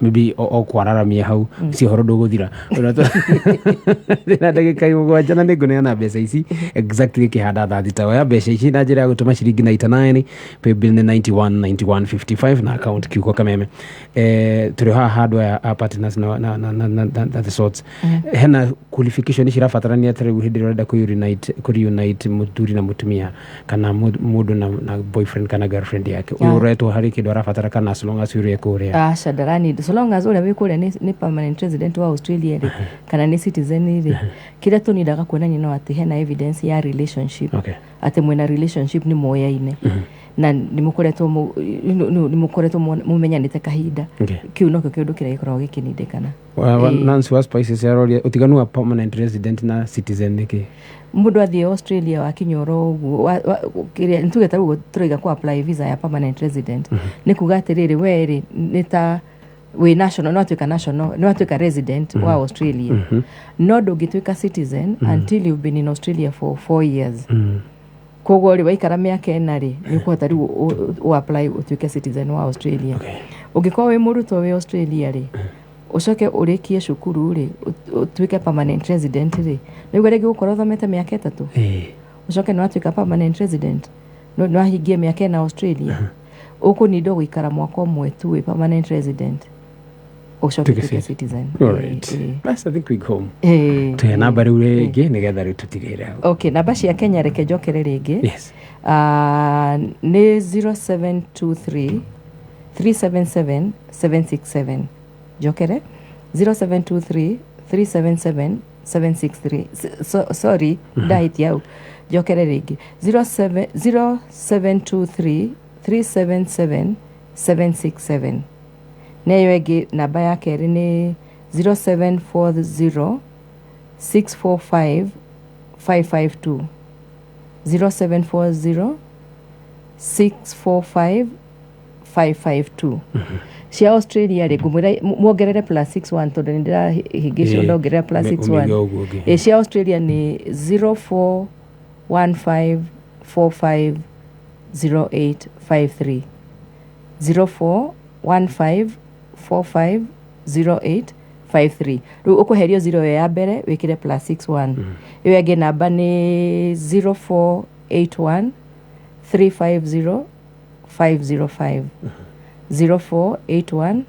Maybe o kwararamia hau si ũhoro ndũgũthira na ndagĩka 7, na nĩngũneana mbeca ici exactly kĩhanda thaa 6. Oya mbeca ici na njĩra ya gũtũma ciringi 99, paybill nĩ 91 91 55 na account kiugo Kameme. Tũrĩ haha handũ aya a partners na the sorts, hena qualification cirabatarania ta rĩu hĩndĩ ĩrĩa ũrenda kũ reunite mũthuri na mũtumia kana Mũndũ na boyfriend kana girlfriend yake ũyũ ũretwo harĩ kĩndũ arabatara, kana as long as ũrĩa kũrĩa? Aca, ndarani, so long as ũrĩa wĩ kũrĩa nĩ permanent resident wa Australia rĩ, kana nĩ citizen rĩ, kĩrĩa tũnindaga kuonania no atĩ hena evidence ya relationship, atĩ mwĩna relationship, nĩ moyaine na nĩ mũkoretwo mũmenyanĩte kahinda. Kĩu nokĩo kĩũndũ kĩrĩa gĩkoragwo gĩkĩnindĩkana. Nancy wa Spices aroria ũtiganu wa permanent resident na citizen nĩkĩ? Mũndũ athiĩ Australia, wakinya oro ũguo kĩrĩa nĩtuge ta rĩu tũraiga ku apply visa ya permanent resident, nĩ kuga atĩrĩrĩ, we rĩ, nĩ ta wĩ national, no atuĩka national, no atuĩka resident wa Australia, no ndũngĩtuĩka citizen until you've been in Australia for 4 years. Koguo rĩ, waikara mĩaka 4 rĩ, nĩ ũkũhota rĩu ũ apply ũtuĩke citizen wa Australia. Ũngĩkorwo wĩ mũrutwo wĩ Australia rĩ, ũcoke ũrĩkie cukuru rĩ, ũtuĩke permanent resident rĩ, nĩguo rĩngĩ gũkorwo ũthomete mĩaka 3, ũcoke nĩ watuĩka permanent resident, nĩ wahingia mĩaka 4 Australia, ũkũnindwo gũikara mwaka ũmwe tu wĩ permanent resident, ũcoke Tuĩke ũtuĩke citizen. All right. Bas, I think we go home. Tuhe namba rĩu rĩngĩ nĩgetha rĩu tũtigĩre hau. Okay, namba cia Kenya, reke njokere rĩngĩ. Yes. Nĩ 0723 377 767. Njokere, 0723 377 763. So, sorry, ndahĩtia hau, njokere rĩngĩ, 07 0723 377 767. Na ĩyo ĩngĩ, namba ya kerĩ nĩ 0740 645 552, 0740 645 552. Cia Australia rĩ, ngũmwĩra muongerere plus 61, tondũ nĩ ndĩrahĩngĩcwo, ndongerera plus 61. Ũmĩige ũguo ũngĩ. Ĩ, cia Australia nĩ 0415 45 0853, 0415 45 0853. Rĩu ũkũherio 0 ĩyo ya mbere, wĩkĩre plus 61. Ĩyo ĩngĩ namba nĩ 0481 350 505, 0481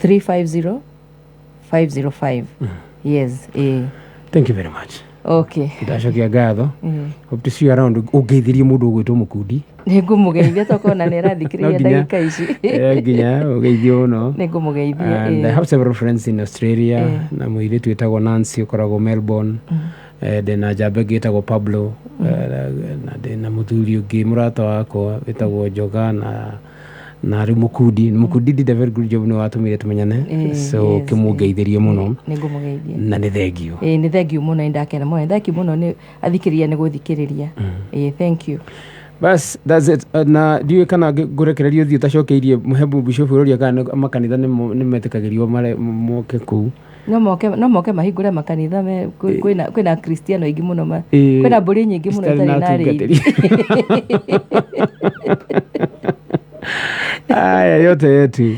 350 505. Yes, eh. Thank you very much. Okay. Ndacokia ngatho. Hope to see you around. Ũngeithirie mũndũ ũgwĩtwo Mũkundi. Nĩ ngũmũgeithia, tokona nĩ arathikĩrĩria ndagĩka ici. Nginya ũgeithio mũno. Nĩ ngũmũgeithia. And I have several friends in Australia, na mũirĩtu wĩtagwo Nancy ũkoragwo Melbourne. Ndĩna njamba ĩngĩ ĩtagwo Pablo, na ndĩna mũthuri ũngĩ mũrata wakwa wĩtagwo Njoga, na rĩu Mũkundi. Mũkundi did a very good job, nĩ watũmire tũmenyane. So kĩmũngeithĩrie mũno. Nĩ ngũmũgeithia. Na nĩ thengio. Ĩĩ, nĩ thank you mũno, nĩ ndakena mũno, nĩ thank you mũno nĩ athikĩrĩria nĩ gũthikĩrĩria. Ĩĩ, thank you. Bas, that's it. Na ndiũĩ kana ngũrekererio ũthiĩ ũtacokeirie hebu bishop ũroria kana makanitha nĩ metĩkagĩrio moke kũu. No moke mahingũre makanitha me kwĩna Kristiano aingĩ mũno kwĩna mbũri nyingĩ mũno citarĩ itarĩ na na arĩithi. atungatĩri. Aya, yote yetu,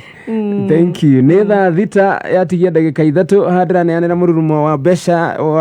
thank you. Nĩ thaa 6 yatigia ndagĩka 3, haha ndĩraneanĩra mũrurumo wa mbeca wa